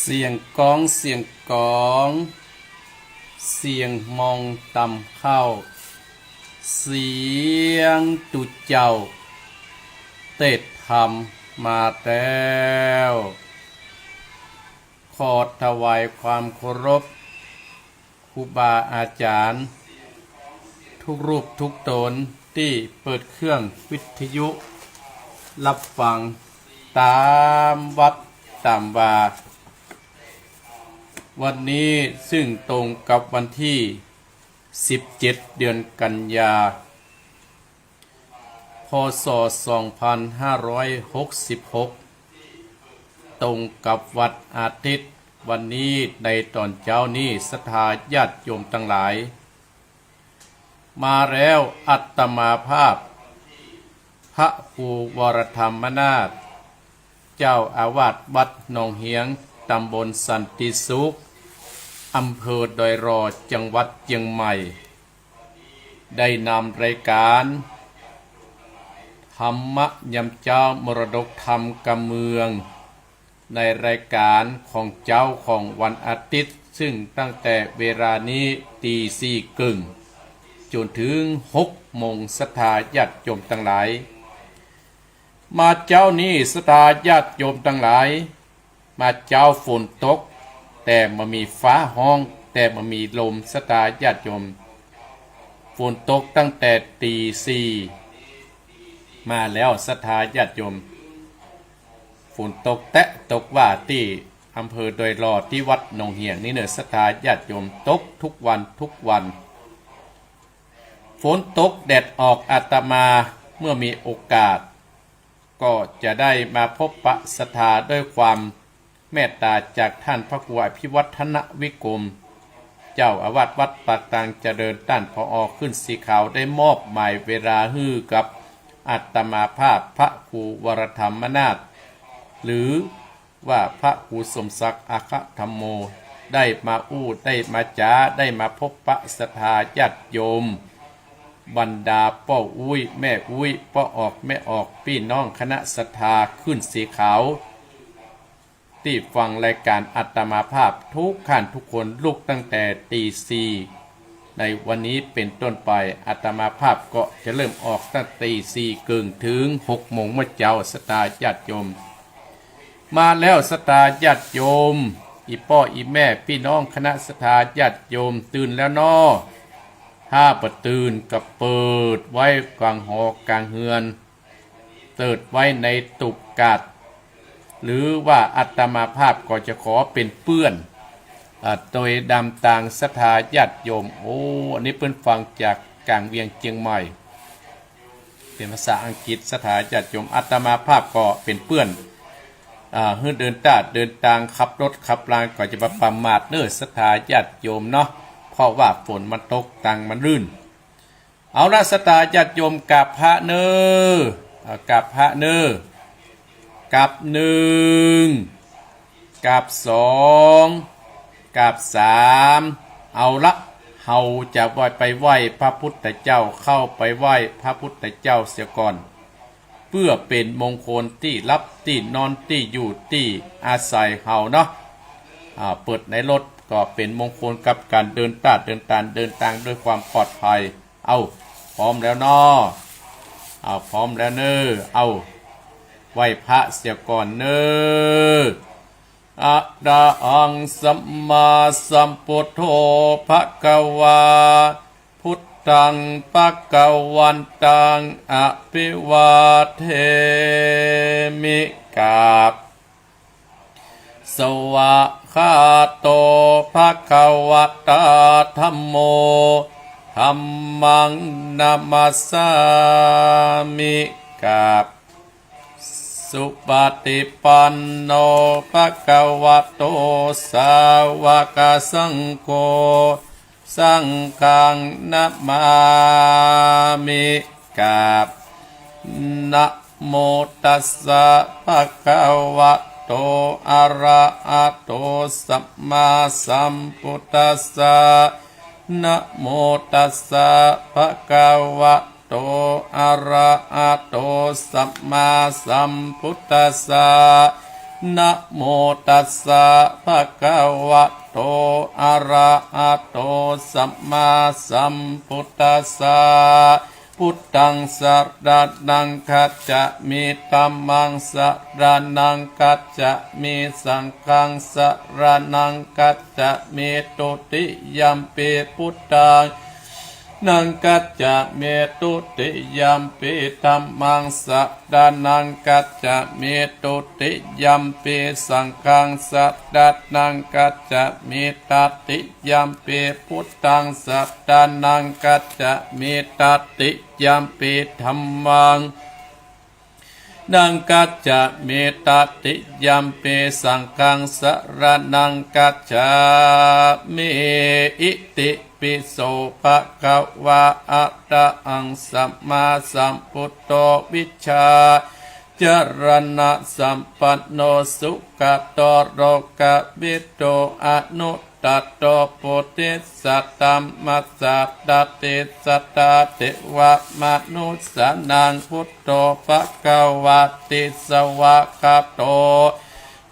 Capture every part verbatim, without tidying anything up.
เสียงก๋อง เสียงก๋อง เสียงมองตำข้าว เสียงตุ๊เจ้า เตศน์ธรรมมาแล้ว ขอถวายความเคารพ ครูบาอาจ๋ารย์ กู้รูปกู้ต๋นตี้เปิดเครื่องวิทยุ ฮับฟังต๋ามวัดต๋ามวา วันนี้ซึ่งตรงกับวันตี้ สิบเจ็ด เดือนกันยา พ.ศ. สองพันห้าร้อยหกสิบหก ตรงกับวันอาทิตย์ วันนี้ในต๋อนเจ๊านี้ ศรัทธาญาติโยมตังหลาย มาแล้ว อาตมาภาพ พระครูวรธรรมนาถ เจ้าอาวาสวัดหนองเหียง ต๋ำบลสันติสุข อำเภอดอยหล่อ จังหวัดเจียงใหม่ ได้นำรายก๋าน ธรรมะยามเจ๊า มรดกธรรมกำเมือง ในรายก๋านของเจ๊าของวันอาทิตย์ ซึ่งตั้งแต่เวลานี้ ตีสี่เกิ่ง จ๋นเถิง หกโมง ศรัทธาญาติโยมตังหลาย มาเจ๊านี้ ศรัทธาญาติโยมตังหลาย มาเจ๊าฝนตก แต่บ่มีฟ้าฮ้อง แต่บ่มีลม ศรัทธาญาติโยม ฝนตกตั้งแต่ตีสี่มาแล้ว ศรัทธาญาติโยม ฝนตกแต๊ตกว่าตี้อำเภอดอยหล่อ ตี้วัดหนองเหียงนี้เน่อ ศรัทธาญาติโยม ตกกู้วันกู้วัน ฝนตกแดดออก อาตมาเมื่อมีโอกาส ก็จะได้มาพบปะศรัทธาด้วยความเมตต๋าจากต้านพระครูอภิวัฒนวิกรม เจ้าอาวาสวัดป่าตางเจริญ ต้าน ผอ. ขึ้นสีขาว ได้มอบหมายเวลาหื้อกับอาตมาภาพพระครูวรธรรมนาถ หรือ ว่าพระครูสมศักดิ์ อัคคธรรมโม ได้มาอู้ ได้มาจ๋า ได้มาพบปะศรัทธาญาติโยม บรรดาป้ออุ๊ย แม่อุ๊ย ป้อออก แม่ออก ปี้น้องคณะศรัทธาขึ้นสีขาว ตี้ฟังรายก๋านอาตมาภาพกู้ท่านกู้คน ลุกตั้งแต่ตีสี่ ในวันนี้เป๋นต้นไป อาตมาภาพก็จะเริ่มออกตั้งตีสี่เกิ่งเถิงหกโมงเมื่อเจ๊า ศรัทธาญาติโยม มาแล้วศรัทธาญาติโยม อี่ป้ออี่แม่ปี้น้องคณะศรัทธาญาติโยม ตื่นแล้วเนาะ ถ้าบ่ตื่นก็เปิดไว้ก๋างหอก๋างเฮือน เปิดไว้ในตูบกาด หรือว่าอาตมาภาพก็จะขอเป๋นเปื้อน อ่า ตวยดำตางศรัทธาญาติโยม โอ้ อันนี้เปิ้นฟังจากก๋างเวียงเจียงใหม่ เป๋นภาษาอังกฤษ ศรัทธาญาติโยม อาตมาภาพก็เป๋นเปื้อน อ่า หื้อเดินต้าเดินตาง ขับรถขับลาก็จะบ่ประมาทเน่อ ศรัทธาญาติโยมเนาะ เพราะว่าฝนมันตก ตางมันลื่น เอาละ ศรัทธาญาติโยม กราบพระเน่อ อ่า กราบพระเน่อ กราบหนึ่ง กราบสอง กราบสาม เอาละ เฮาจะไหว้ ไปไหว้พระพุทธเจ้า เข้าไปไหว้พระพุทธเจ้าเสียก่อน เปื้อเป๋นมงคลตี้หลับตี้นอนตี้อยู่ตี้อาศัยเฮาเนาะ อ่า เปิดในรถก็เป๋นมงคลกับก๋านเดินต้าเดินตาง เดินตางด้วยความปลอดภัย เอ้า พร้อมแล้วเนาะ เอ้า พร้อมแล้วเน่อ เอ้า ไหว้พระเสียก่อนเน่อ อะระหังสัมมาสัมพุทโธภะคะวา พุทธังภะคะวันตังอะภิวาเทมิ กราบ สวากขาโตภะคะวะตาธัมโม ธัมมังนะมัสสามิ กราบ สุปฏิปันโนภะคะวะโต สาวกสังโฆ สังฆังนะมามิ กราบ นะโมตัสสะภะคะวะโต อะระหะโต สัมมาสัมพุทธัสสะ นะโมตัสสะภะคะวะโต อะระหะโต สัมมาสัมพุทธัสสะ นะโมตัสสะ ภะคะวะโต อะระหะโต สัมมาสัมพุทธัสสะ Buddhaṃ saraṇaṃ gacchāmi. Dhammaṃ saraṇaṃ gacchāmi. Saṅghaṃ saraṇaṃ gacchāmi. Dutiyampi buddhaṃ saraṇaṃ gacchāmi. Dutiyampi dhammaṃ saraṇaṃ gacchāmi. Dutiyampi saṅghaṃ saraṇaṃ gacchāmi. Tatiyampi buddhaṃ saraṇaṃ gacchāmi. Tatiyampi dhammaṃ saraṇaṃ gacchāmi. Tatiyampi saṅghaṃ saraṇaṃ gacchāmi. Itipi so bhagavā arahaṃ sammāsambuddho vijjācaraṇasampanno sugato lokavidū anuttaro bodhisattamasa jātisatthā devamanussānaṃ buddho bhagavāti. Svākkhāto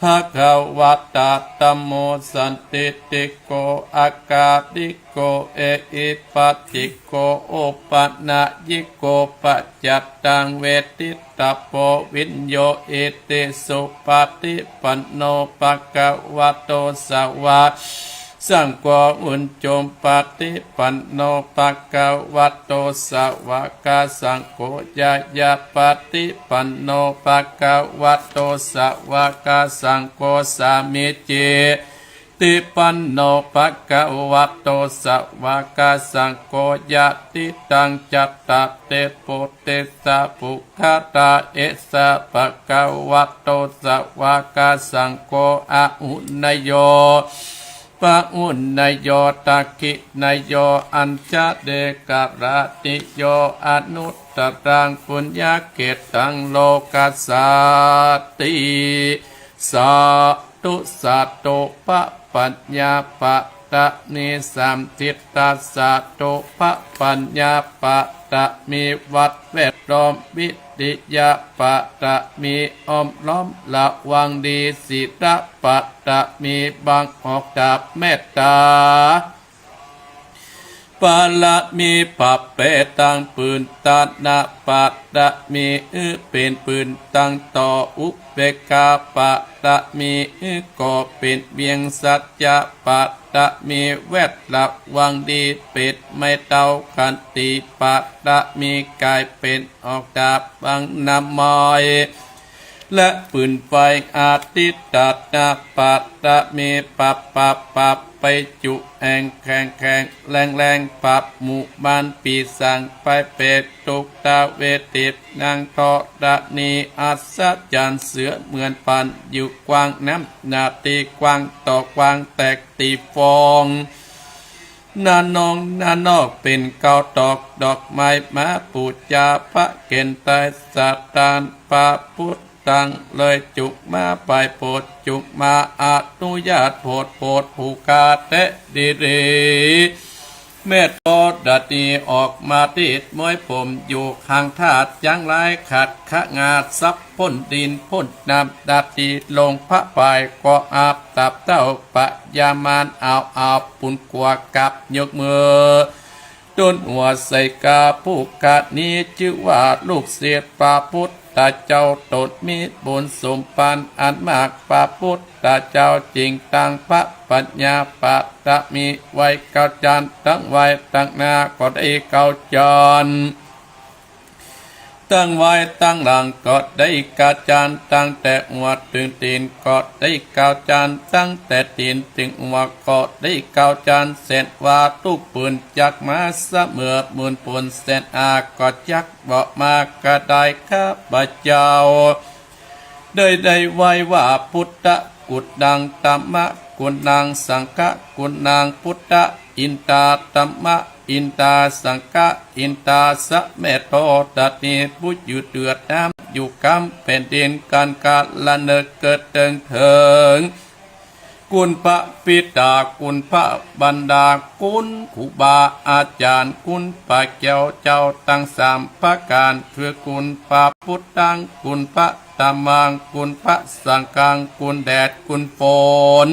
bhagavatā dhammo sandiṭṭhiko akāliko ehipassiko opanayiko paccattaṃ veditabbo viññūhīti. Supaṭipanno bhagavato sāvakasaṅgho, ujupaṭipanno bhagavato sāvakasaṅgho, ñāyapaṭipanno bhagavato sāvakasaṅgho, sāmīcipaṭipanno bhagavato sāvakasaṅgho, yadidaṃ cattāri purisapuggalā, esa bhagavato sāvakasaṅgho, āhuneyyo pāhuneyyo dakkhiṇeyyo añjalikaraṇīyo anuttaraṃ puññakkhettaṃ lokassāti. Sādhu sādhu. Paññapāramī samsiddhā, sādhu paññapāramī, วัดแวดล้อม วิริยะปารมี อ้อมล้อมระวังดี ศีลปารมี บังออกจากเมตตา ปารมี ประเภทตัง ปืน ทานะปารมี หื้อเป๋นปืนตังต่อ อุเปกขาปารมี หื้อก่อเป๋นเวียง สัจจะปารมี แวดระวังดี เป๋นไม้เท้า ขันติปารมี ก๋ายเป๋นออกจากบังน้ำมอย และปืนไฟ อธิฏฐานปารมี ปราบปราบปราบไปจุแอ่ง แข็งแข็งแรงแรง ปราบหมู่มารปีศาจ ไพร่เปรต ทุกข์ทาเวท ทิพย์นางธรณี อัศจรรย์เสือเหมือนผ่าน อยู่กว้างน้ำหน้าตี้กว้าง ต่อกว้างแตกตี้ฟอง นาน้องนาน้องเป๋นเกล้าดอก ดอกไม้มาปู๋จา พระเก๋ณฑ์ไตรสรณะ พระพุทธังเลยจุกมาไหว้โผด จุกมาอนุญาตโผด โผดผู้ข้าแต๊ดีหลี แม่ธรณีออกมาดีดม้วยผมอยู่ข้างธาตุ ยังหลายขัดขะงาด สับพ่นดินพ่นน้ำ ดาดีลงพระบาย ก็อาบตับเต้าปะยามาน เอาเอาปุนกัวกับยกมือ ต้นหัวใส่กา ผู้ข้านี้จื้อว่าลูกศิษย์พระพุทธเจ้า ตนมีบุญสมภารอันมาก พระพุทธเจ้าจึงตั้งพระปัญญาปารมีไว้เก้าจั้น ตั้งไว้ตั้งหน้าก็ได้เก้าจั้น ตั้งไว้ตั้งหลังก็ได้เก้าจั้น ตั้งแต่หัวเถิงตี๋นก็ได้เก้าจั้น ตั้งแต่ตี๋นเถิงหัวก็ได้เก้าจั้น แสนว่าทุกข์ปืนจักมาเสมอ มูลผลแสนอาก็จักบ่มา ก็ได้ข้าพเจ้า ได้ได้ไหว้ว่า พุทธกุณัง ธัมมกุณัง สังฆกุณัง พุทธอินทา ธัมมอินทา สังฆอินทา สะแม่ธรณี ผู้อยู่เหนือน้ำอยู่กำแผ่นดิน กันกาละเนิดเกิดเถิงเถิง คุณพระบิดา คุณพระมารดา คุณครูบาอาจารย์ คุณพระแก้วเจ้าตังสามประก๋าน คือคุณพระพุทธัง คุณพระ ธัมมัง คุณพระสังฆัง คุณแดด คุณฝน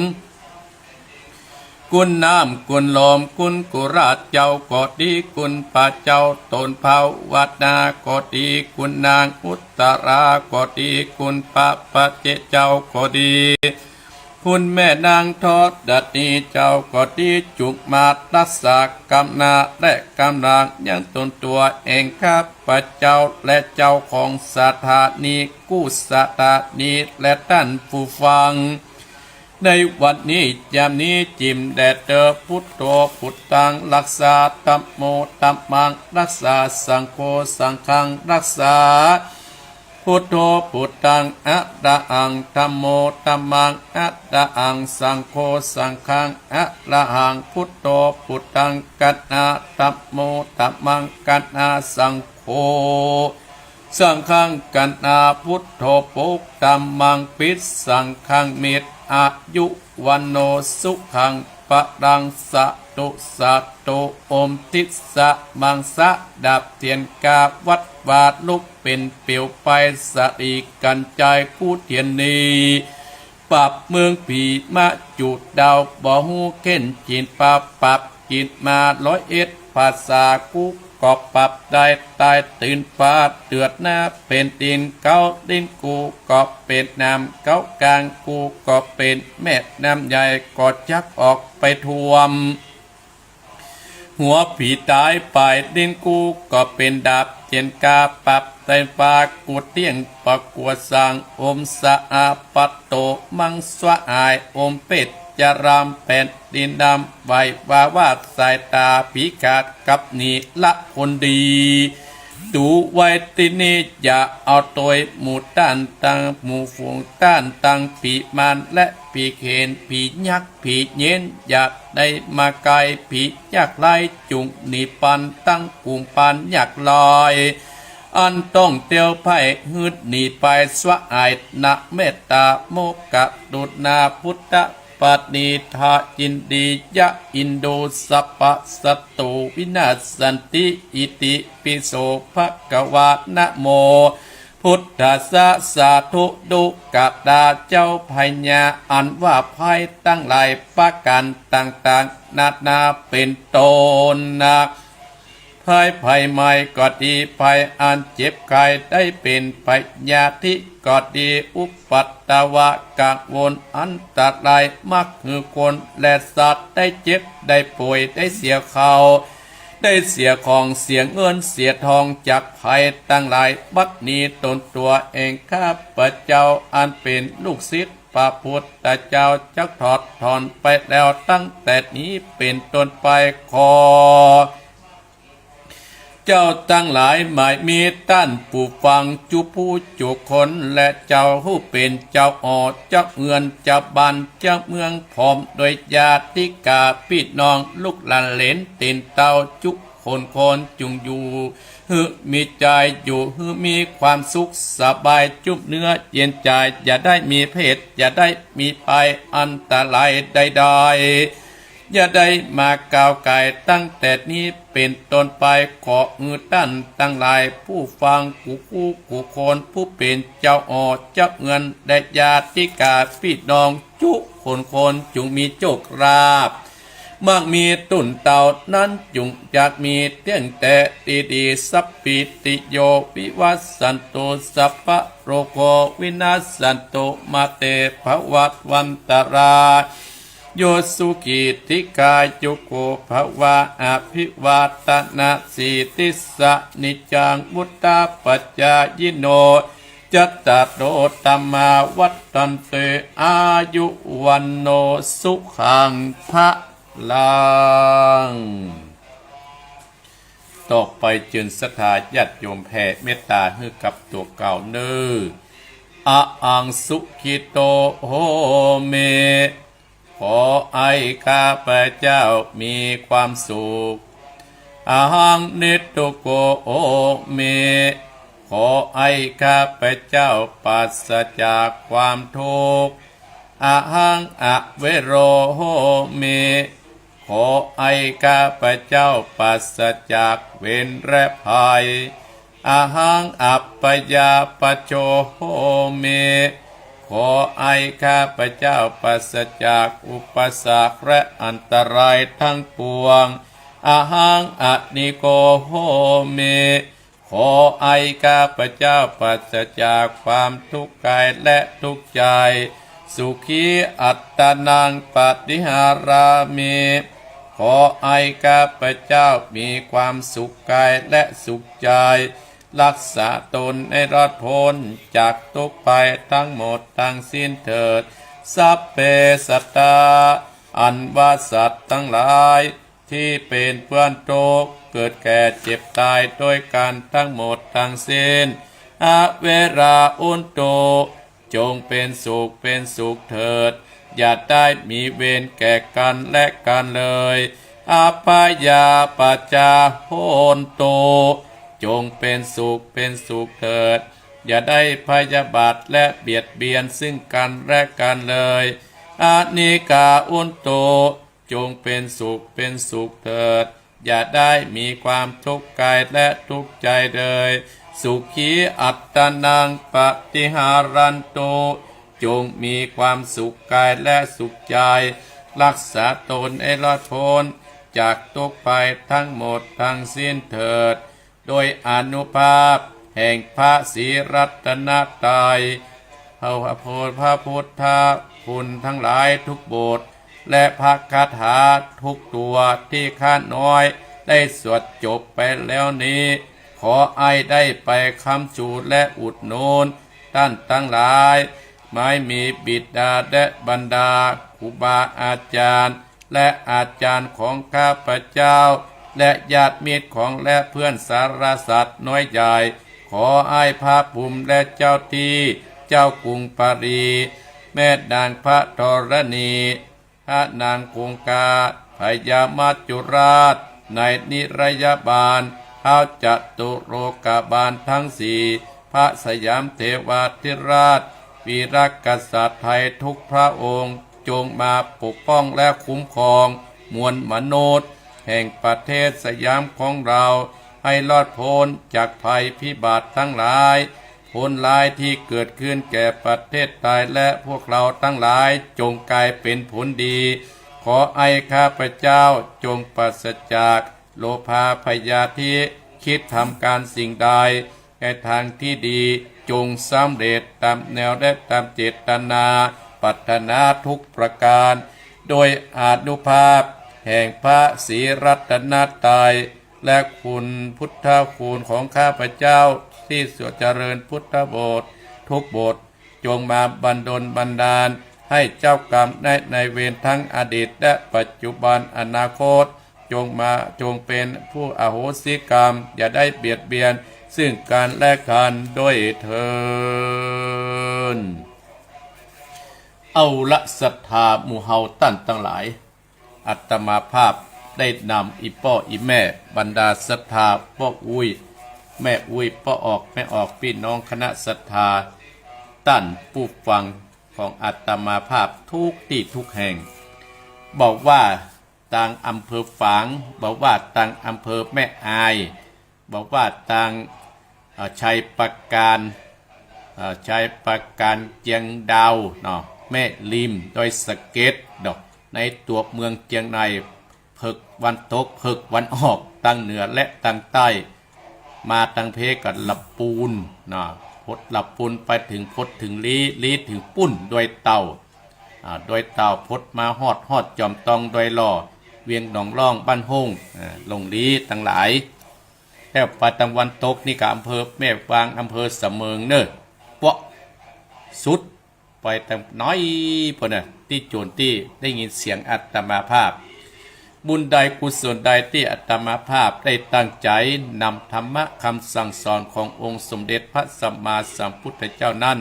คุณน้ำ คุณลม คุณกุราชเจ้าก็ดี คุณพระเจ้าต๋นภาวนาก็ดี คุณนางอุตตราก็ดี คุณพระปัจเจกเจ้าก็ดี คุณแม่นางธรณีเจ้าก็ดี จุ่งมารักษากำนาและกำลังยังต๋นตั๋วเอง ข้าพเจ้าและเจ้าของสถานี กู้สถานี และต้านผู้ฟัง ในวันนี้ยามนี้จิ่มแด่เตอ พุทโธ พุทธัง รักษา ธัมโม ธัมมัง รักษา สังโฆ สังฆัง รักษา พุทโธ พุทธัง อะระหัง ธัมโม ธัมมัง อะระหัง สังโฆ สังฆัง อะระหัง พุทโธ พุทธัง กัณหา ธัมโม ธัมมัง กัณหา สังโฆ สังฆัง กัณหา พุทโธ ปก ธัมมัง ปิ สังฆัง มิต อายุ วัณโณ สุขัง พลัง สาธุ สาธุ โอม ทิสสะ มังสะ ดับเตียนกา วัดวาลุกเป๋นเปียวไป สะอีกัญชัย กู้เตียนนี้ ปราบเมืองผี มะจุดาว บ่ฮู้เข็นจิน ปราบ ปราบจินมา ร้อยเอ็ดภาษา กู้ก็ปราบได้ ต๋ายตื่นฟ้า เดือดหน้าแผ่นดิน เก๊าลิ้น กู้ก็เป๋นน้ำ เก๊ากลาง กู้ก็เป๋นแม่น้ำใหญ่ ก็จักออกไปท่วม หัวผีต๋าย ปลายลิ้น กู้ก็เป๋นดาบ เตียนกา ปราบเตียนฟ้า กู้เตี้ยง ประกวดสัง โอม สะอา ปัตโต มัง สวะอาย โอม เปชฌราม แผ่นดินดำ ไหววาวาด สายต๋าผีขาด กับหนีละคนดี ตูไว้ตี้นี้ อย่าเอาตวย หมู่ต้านตัง หมู่ฝูงต้านตัง ผีมารและผีเขน ผียักษ์ ผีเย็น อย่าได้มาใก้ ผียากไร้ จุ่งหนีปัน ตั้งกุมปันยากไร้ อันต้องเตียวไพร่ หื้อหนีไป สวะอาย นะเมตตา โมกะรุณา พุทธปณิธา ยินดียะ อินดู สัพพะสัตตู วินาสสันติ อิติปิโส ภะคะวา นะโม พุทธัสสะ สาธุ ดูกราบเจ้าพญา อันว่าภัยตังหลายประก๋านต่างๆ นานาเป๋นต้นนะ ภัย ภัยไหม้ก็ดี ภัยอันเจ็บไข้ได้เป๋น พยาธิก็ดี อุปัตตวะกังวลอันตราย มักหื้อคนและสัตว์ได้เจ็บได้ป่วย ได้เสียข้าว ได้เสียของ เสียเงินเสียทอง จากภัยตังหลาย บัดนี้ตนตั๋วเองข้าพเจ้า อันเป๋นลูกศิษย์พระพุทธเจ้า จักถอดถอนไปแล้ว ตั้งแต่นี้เป๋นต้นไป ขอเจ้าตังหลาย หมายมีต้านผู้ฟัง จุผู้จุคน และเจ้าผู้เป๋นเจ้าอ่อ เจ้าเฮือน เจ้าบ้าน เจ้าเมือง พร้อมด้วยญาติกาพี่น้อง ลูกหลานเหลนตีนเต้า จุคนคน จุ่งอยู่หื้อมีใจ๋ อยู่หื้อมีความสุขสบาย จุ่มเนื้อเย็นใจ๋ อย่าได้มีเพศ อย่าได้มีภัยอันตรายใดๆ อย่าได้มาก้าวก๋าย ตั้งแต่นี้เป๋นต้นไป ขอหื้อต้านตังหลายผู้ฟัง กู้ผู้กู้คน ผู้เป๋นเจ้าอ่อ เจ้าเฮือน และญาติกาพี่น้อง จุคนคน จุ่งมีโชคลาภ มั่งมีต้นเต้านั้น จุ่งอยากมีเตี้ยงแต่ตี้ดี สัพพีติโย วิวัชชันตุ สัพพะโรโค วินัชชันตุ มาเต ภวัตวันตราย โย สุขี ทีฆายุโก ภะวะ อภิวาทะนะสีลิสสะ นิจจัง วุฑฒาปะจายิโน จัตตาโร ธัมมา วัฑฒันติ อายุ วัณโณ สุขัง พะลัง ต่อไปเจิญศรัทธาญาติโยมแผ่เมตตาหื้อกับตั๋วเก่าเน่อ อะหัง สุขิโต โหมิ ขอให้ข้าพเจ้ามีความสุข อะหัง นิทธุโก โหมิ ขอให้ข้าพเจ้าปราศจากความทุกข์ อะหัง อะเวโร โหมิ ขอให้ข้าพเจ้าปราศจากเวรและภัย Ahaṃ appayāpajjho homi ขออัยข้าพเจ้าปราศจากอุปสรรคและอันตรายทั้งปวง Ahaṃ anīgho homi ขออัยข้าพเจ้าปราศจากความทุกข์กายและทุกข์ใจ Sukhī attānaṃ paṭiharāmi ขออัยข้าพเจ้ามีความสุขกายและสุขใจ รักษาตนให้รอดพ้นจากทุกข์ภัยทั้งหมดทั้งสิ้นเถิด Sabbe sattā อันว่าสัตว์ทั้งหลาย ที่เป็นเพื่อนทุกข์ เกิดแก่เจ็บตายด้วยกันทั้งหมดทั้งสิ้น Averā hontu จงเป็นสุขเป็นสุขเถิด อย่าได้มีเวรแก่กันและกันเลย Abyāpajjhā hontu จงเป็นสุขเป็นสุขเถิด อย่าได้พยาบาทและเบียดเบียนซึ่งกันและกันเลย Anīghā hontu จงเป็นสุขเป็นสุขเถิด อย่าได้มีความทุกข์กายและทุกข์ใจเลย Sukhī attānaṃ paṭiharantu จงมีความสุขกายและสุขใจ รักษาตนให้รอดพ้นจากทุกข์ภัยทั้งหมดทั้งสิ้นเถิด โดยอานุภาพแห่งพระศรีรัตนตรัย พระพุทธ พระพุทธคุณทั้งหลายทุกบท และพระคาถาทุกตัวที่ข้าน้อยได้สวดจบไปแล้วนี้ ขออัยได้ไปค้ำชูและอุดหนุนท่านทั้งหลาย ไม้มีบิดาและบรรดาครูบาอาจารย์ และอาจารย์ของข้าพเจ้า และญาติมิตรของและเพื่อนสารสัตว์น้อยใหญ่ ขออัยพระพรหมและเจ้าที่ เจ้ากรุงปารี แม่นางพระธรณี พระนางคงคา พญามัจจุราช ในนิรยบาล ท้าวจตุโลกบาลทั้งสี่ พระสยามเทวาธิราช วีรกษัตริย์ไทยทุกพระองค์ จงมาปกป้องและคุ้มครองมวลมนุษย์ แห่งประเทศสยามของเรา ให้รอดพ้นจากภัยพิบัติทั้งหลาย ผลร้ายที่เกิดขึ้นแก่ประเทศไทยและพวกเราทั้งหลาย จงกลายเป็นผลดี ขออัยข้าพเจ้าจงปราศจากโลภาพยาธิ คิดทำการสิ่งใด ในทางที่ดีจงสำเร็จตามแนวและตามเจตนาปรารถนาทุกประการ โดยอานุภาพแห่งพระศรีรัตนตรัย และคุณพุทธคุณของข้าพเจ้าที่สวดเจริญพุทธบททุกบท จงมาบันดลบันดาลให้เจ้ากรรมและนายเวรทั้งอดีตและปัจจุบันอนาคต จงมา จงเป็นผู้อโหสิกรรม อย่าได้เบียดเบียนซึ่งกันและกันด้วยเทอญ เอาละศรัทธาหมู่เฮาต้านตังหลาย อาตมาภาพได้นำอี่ป้ออี่แม่บรรดาศรัทธาป้ออุ๊ย แม่อุ๊ย ป้อออก แม่ออก ปี้น้องคณะศรัทธา ต้านผู้ฟังของอาตมาภาพทุกตี้ทุกแห่ง บ่ว่าตางอำเภอฝาง บ่ว่าตางอำเภอแม่อาย บ่ว่าตาง เอ่อ ชัยปราการ เอ่อ ชัยปราการ เจียงดาวเนาะ แม่ริม ดอยสะเก็ดเนาะ ในตั๋วเมืองเจียงใหม่ เผิกวันตก เผิกวันออก ตางเหนือและตางใต้ มาตางเพก็ละปูนเนาะ พดละปูนไปเถิง พดเถิงลี้ ลี้เถิงปุ้น ดอยเต่า อ่า ดอยเต่า พดมาฮอด ฮอดจอมตอง ดอยหล่อ เวียงหนองล่อง บ้านห้ง อ่า หลงลี้ตังหลาย แล้วไปตางวันตกนี่ก็อำเภอแม่วาง อำเภอสะเมิงเน่อ เปาะสุดไปตางน้อยพุ้นน่ะ ตี้โจนตี้ได้ยินเสียงอาตมาภาพ บุญใดกุศลใดตี้อาตมาภาพได้ตั้งใจ๋นำธรรมะกำสั่งสอนขององค์สมเด็จพระสัมมาสัมพุทธเจ้านั้น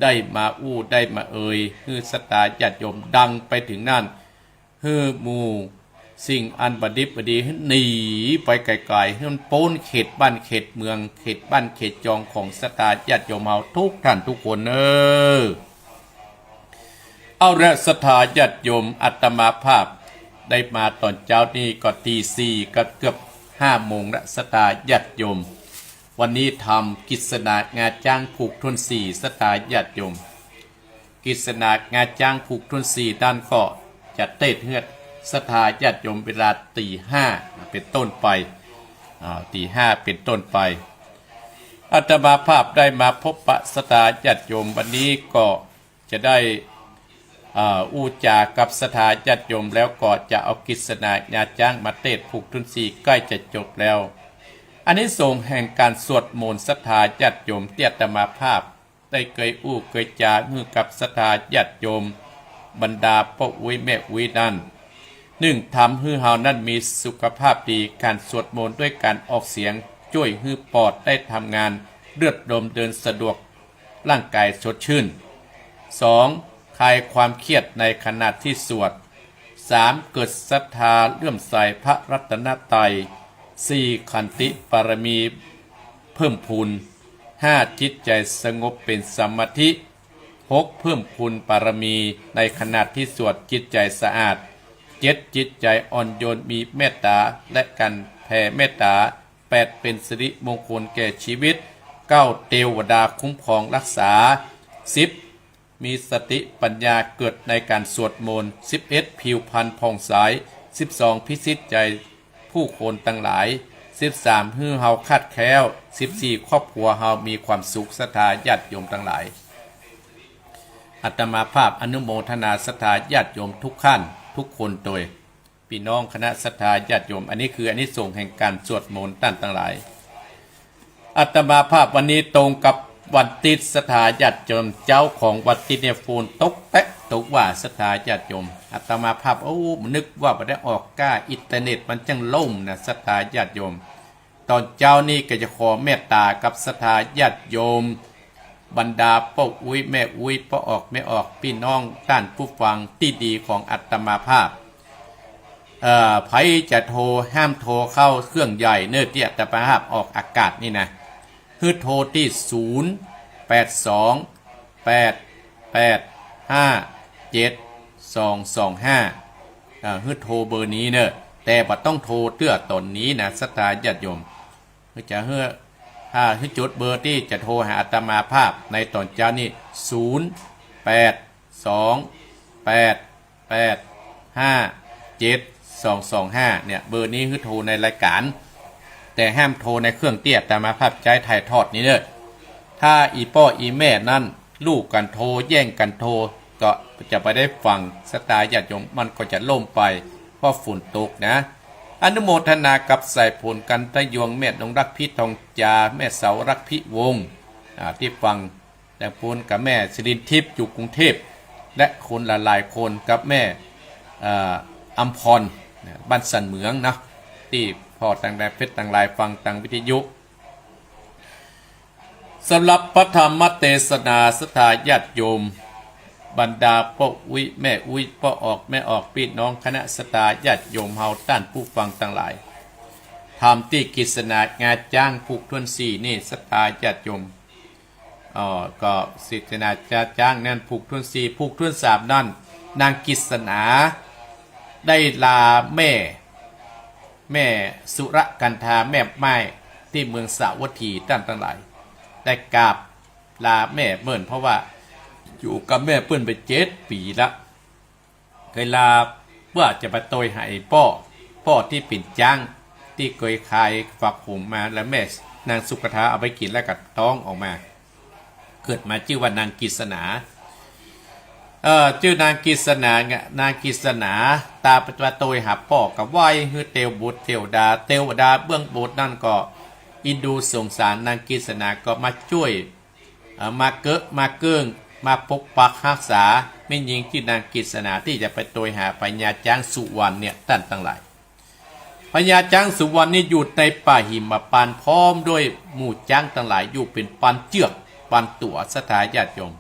ได้มาอู้ได้มาเอ่ย หื้อศรัทธาญาติโยมดังไปเถิงนั้น หื้อหมู่สิ่งอันบ่ดิบบ่ดีหื้อหนีไปไก๋ๆ หื้อมันป๊นเขตบ้านเขตเมือง เขตบ้านเขตจองของศรัทธาญาติโยมเฮาทุกท่านทุกคนเน่อ เอาละศรัทธาญาติโยม อาตมาภาพได้มาต๋อนเจ๊านี่ก็ตีสี่ก็เกือบห้าโมงละ ศรัทธาญาติโยม วันนี้ทำกฤษณางาจ๊างผูกถ้วนสี่ ศรัทธาญาติโยม กฤษณางาจ๊างผูกถ้วนสี่นั้นก็จะเตสน์หื้อศรัทธาญาติโยมเวลาตีห้าเป็นต้นไป อ่า ตีห้าเป็นต้นไป อาตมาภาพได้มาพบปะศรัทธาญาติโยมวันนี้ก็ จะได้ อ่า อู้จ๋ากับศรัทธาญาติโยม แล้วก็จะเอากฤษณางาจ๊างมาเตสน์ผูกถ้วนสี่ ใก้จะจบแล้ว อานิสงส์แห่งก๋านสวดมนต์ ศรัทธาญาติโยม ตี้อาตมาภาพได้เกยอู้เกยจ๋าหื้อกับศรัทธาญาติโยม บรรดาป้ออุ๊ยแม่อุ๊ยนั้น นึ่ง ทำหื้อเฮานั้นมีสุขภาพดี ก๋านสวดมนต์ด้วยก๋านออกเสียงจ้วยหื้อปอดได้ทำงาน เลือดลมเดินสะดวก ร่างก๋ายสดชื่น สอง คลายความเครียดในขณะตี้สวด สาม เกิดศรัทธาเลื่อมใสพระรัตนตรัย สี่ ขันติบารมีเพิ่มพูน ห้า จิตใจ๋สงบเป๋นสมาธิ หก เพิ่มพูนบารมีในขณะตี้สวด จิตใจ๋สะอาด เจ็ด จิตใจ๋อ่อนโยนมีเมตต๋าและก๋านแผ่เมตต๋า แปด เป๋นสิริมงคลแก่จีวิต เก้า เตวดาคุ้มครองรักษา สิบ มีสติปัญญาเกิดในก๋านสวดมนต์ สิบเอ็ด ผิวพรรณผ่องใส สิบสอง พิชิตใจ๋ผู้คนตังหลาย สิบสาม หื้อเฮาคลาดแคล้ว สิบสี่ ครอบครัวเฮามีความสุข ศรัทธาญาติโยมตังหลาย อาตมาภาพอนุโมทนาศรัทธาญาติโยมทุกท่านทุกคนโตย ปี้น้องคณะศรัทธาญาติโยม อันนี้คืออานิสงส์แห่งก๋านสวดมนต์ต้านตังหลาย อาตมาภาพวันนี้ตรงกับวันติ๊ด ศรัทธาญาติโยม เจ๊าของวันติ๊ดเนี่ยฝนตกแต๊ตกว่า ศรัทธาญาติโยม อาตมาภาพ โอ้ นึกว่าบ่ได้ออกก้า อินเทอร์เน็ตมันจั้งล่มนะ ศรัทธาญาติโยม ต๋อนเจ๊านี้ก็จะขอเมตต๋ากับศรัทธาญาติโยม บรรดาป้ออุ๊ยแม่อุ๊ย ป้อออกแม่ออก ปี้น้องต้านผู้ฟังตี้ดีของอาตมาภาพ เอ่อ ใผจะโทรห้ามโทรเข้าเครื่องใหญ่เน่อ ตี้อาตมาภาพออกอากาศนี่นะ หื้อโทรตี้ ศูนย์ แปด สอง แปด แปด ห้า เจ็ด สอง สอง ห้า อ่า หื้อโทรเบอร์นี้เน่อ แต่บ่ต้องโทรเตื้อต๋อนนี้นะ ศรัทธาญาติโยม หื้อจะหื้อ อ่า หื้อจดเบอร์ตี้จะโทรหาอาตมาภาพในต๋อนเจ๊านี้ ศูนย์ แปด สอง แปด แปด ห้า เจ็ด สอง สอง ห้า เนี่ย เบอร์นี้หื้อโทรในรายก๋าน แต่ห้ามโทรในเครื่องตี้อาตมาภาพใจ๊ถ่ายทอดนี้เน่อ ถ้าอี่ป้ออี่แม่นั้น ลู่กั๋นโทร แย่งกั๋นโทร ก็จะบ่ได้ฟัง ศรัทธาญาติโยม มันก็จะล่มไป เพราะฝนตกนะ อนุโมทนากับสายฝน กันทะยวง แม่นงรัก พี่ทองจา แม่เสารัก พี่วงศ์ อ่า ตี้ฟัง แต่ปูนกับแม่สิรินทิพย์อยู่กรุงเทพฯ และคนหลายๆ คนกับแม่ เอ่อ อำพร บ้านสันเหมืองเนาะ ตี้ผ่อตางแดนเพชรตางลายฟังตางวิทยุ สำหรับพระธรรมเตสนา ศรัทธาญาติโยม บรรดาป้ออุ๊ยแม่อุ๊ย ป้อออกแม่ออก ปี้น้องคณะศรัทธาญาติโยมเฮาต้านผู้ฟังตังหลาย ธรรมตี้กฤษณางาจ๊างผูกถ้วนสี่นี่ ศรัทธาญาติโยม เอ่อ ก็กฤษณางาจ๊างนั้นผูกถ้วนสี่ ผูกถ้วนสามนั้น นางกฤษณาได้ลาแม่ แม่สุรกันธา แม่ไม้ตี้เมืองสาวัตถี ต้านตังหลาย ได้กราบลาแม่เปิ้น เพราะว่าอยู่กับแม่เปิ้นไปเจ็ดปี๋ละ เกยลาเปื้อจะไปโตยหาไอ้ป้อ ป้อตี้เป๋นจ๊าง ตี้เกยคายฝักหมมา แล้วแม่นางสุกทาเอาไปกิ๋นแล้วก็ต๊องออกมา เกิดมาจื้อว่านางกฤษณา เอ่อ จื้อนางกฤษณาเนี่ย นางกฤษณาตาไปโตยหาป้อ ก็ไหว้หื้อเตวบุตรเตวดา เตวดาเบื้องบนนั้นก็เอ็นดูสงสารนางกฤษณา ก็มาจ้วย เอ่อ มาเกอะมาเกิ้ง มาปกปักฮักษาแม่ญิงจื้อนางกฤษณาตี้จะไปโตยหาพญาจ๊างสุวรรณเนี่ย ต้านตังหลาย พญาจ๊างสุวรรณนี่อยู่ในป่าหิมพานต์พร้อมด้วยหมู่จ๊างตังหลายอยู่เป๋นปานเจื้อกปานตั๋ว ศรัทธาญาติโยม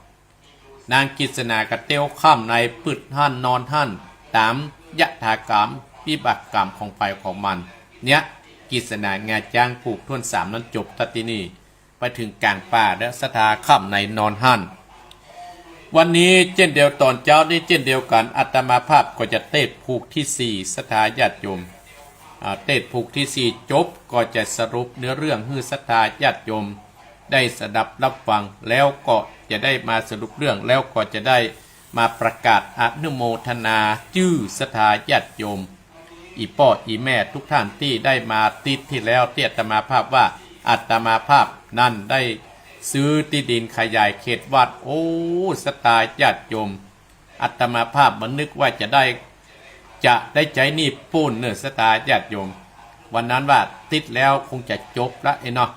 นางกฤษณาก็เตียวค่ำใน ปึดหั้นนอนหั้น ต๋ามยถากรรมวิบากกรรมของใผของมัน เนี่ย กฤษณางาจ๊างผูกถ้วนสามนั้นจบตั๊ดตี้นี่ ไปเถิงก๋างป่าแล้ว ศรัทธาค่ำในนอนหั้น วันนี้เจ้นเดียว ต๋อนเจ๊านี้เจ้นเดียวกั๋น อาตมาภาพก็จะเตสน์ผูกตี้สี่ ศรัทธาญาติโยม อ่า เทศน์ผูกตี้สี่จบ ก็จะสรุปเนื้อเรื่องหื้อศรัทธาญาติโยมได้สดับฮับฟัง แล้วก็จะได้มาสรุปเรื่อง แล้วก็จะได้มาประกาศอนุโมทนาจื้อศรัทธาญาติโยม อี่ป้ออี่แม่ทุกท่านตี้ได้มาติดตี้แล้วตี้อาตมาภาพว่าอาตมาภาพนั้นได้ซื้อตี้ดินขยายเขตวัด โอ้ ศรัทธาญาติโยม อาตมาภาพบ่นึกว่าจะได้ จะได้ใจ๊หนี้ปู้นเน่อศรัทธาญาติโยม วันนั้นว่าติดแล้วคงจะจบละเอ้ยเนาะ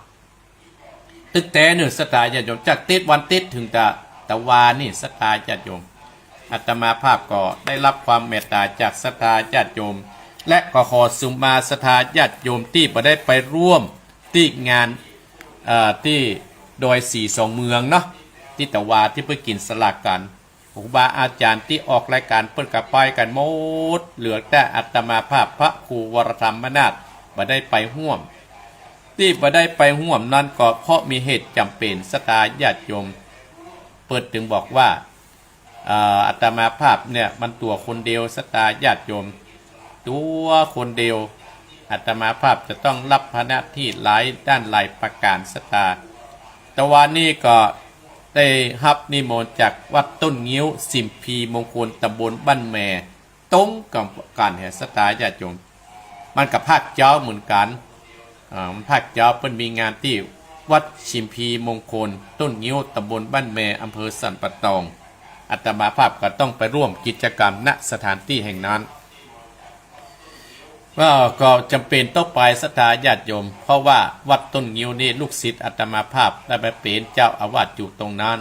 ตึกแต๊เน่อศรัทธาญาติโยม จากติดวันติดเถิงตะ ตะวานี่ศรัทธาญาติโยม อาตมาภาพก็ได้ฮับความเมตต๋าจากศรัทธาญาติโยม และก็ขอสุมาศรัทธาญาติโยมตี้บ่ได้ไปร่วมตี้งาน เอ่อ ตี้ดอยสีสองเมืองเนาะ ตี้ตะวาตี้เปิ้นกิ๋นสลากกั๋น ครูบาอาจ๋ารย์ตี้ออกรายก๋านเปิ้นก็ไปกั๋นหมด เหลือแต่อาตมาภาพพระครูวรธรรมนาถบ่ได้ไปฮ่วม ตี้บ่ได้ไปฮ่วมนั้นก็เพราะมีเหตุจ๋ำเป๋นศรัทธาญาติโยม เปิ้นจึงบอกว่า เอ่อ อาตมาภาพเนี่ยมันตั๋วคนเดียวศรัทธาญาติโยม ตั๋วคนเดียว อาตมาภาพจะต้องฮับภาระตี้หลายด้านหลายประก๋านศรัทธา ตะวานี้ก็ได้ฮับนิมนต์จากวัดต้นงิ้ว สิมพีมงคล ตำบลบ้านแม ตรงกับก๋านแห่ศรัทธาญาติโยม มันก็ภาคเจ๊าเหมือนกั๋น อ่า มันภาคเจ๊าเปิ้นมีงานตี้วัดสิมพีมงคล ต้นงิ้ว ตำบลบ้านแม อำเภอสันป่าตอง อาตมาภาพก็ต้องไปร่วมกิจกรรม ณ สถานตี้แห่งนั้น ก็ ก็จ๋ำเป๋นต้องไปศรัทธาญาติโยม เพราะว่าวัดต้นงิ้วนี่ลูกศิษย์อาตมาภาพได้ไปเป๋นเจ้าอาวาสอยู่ตรงนั้น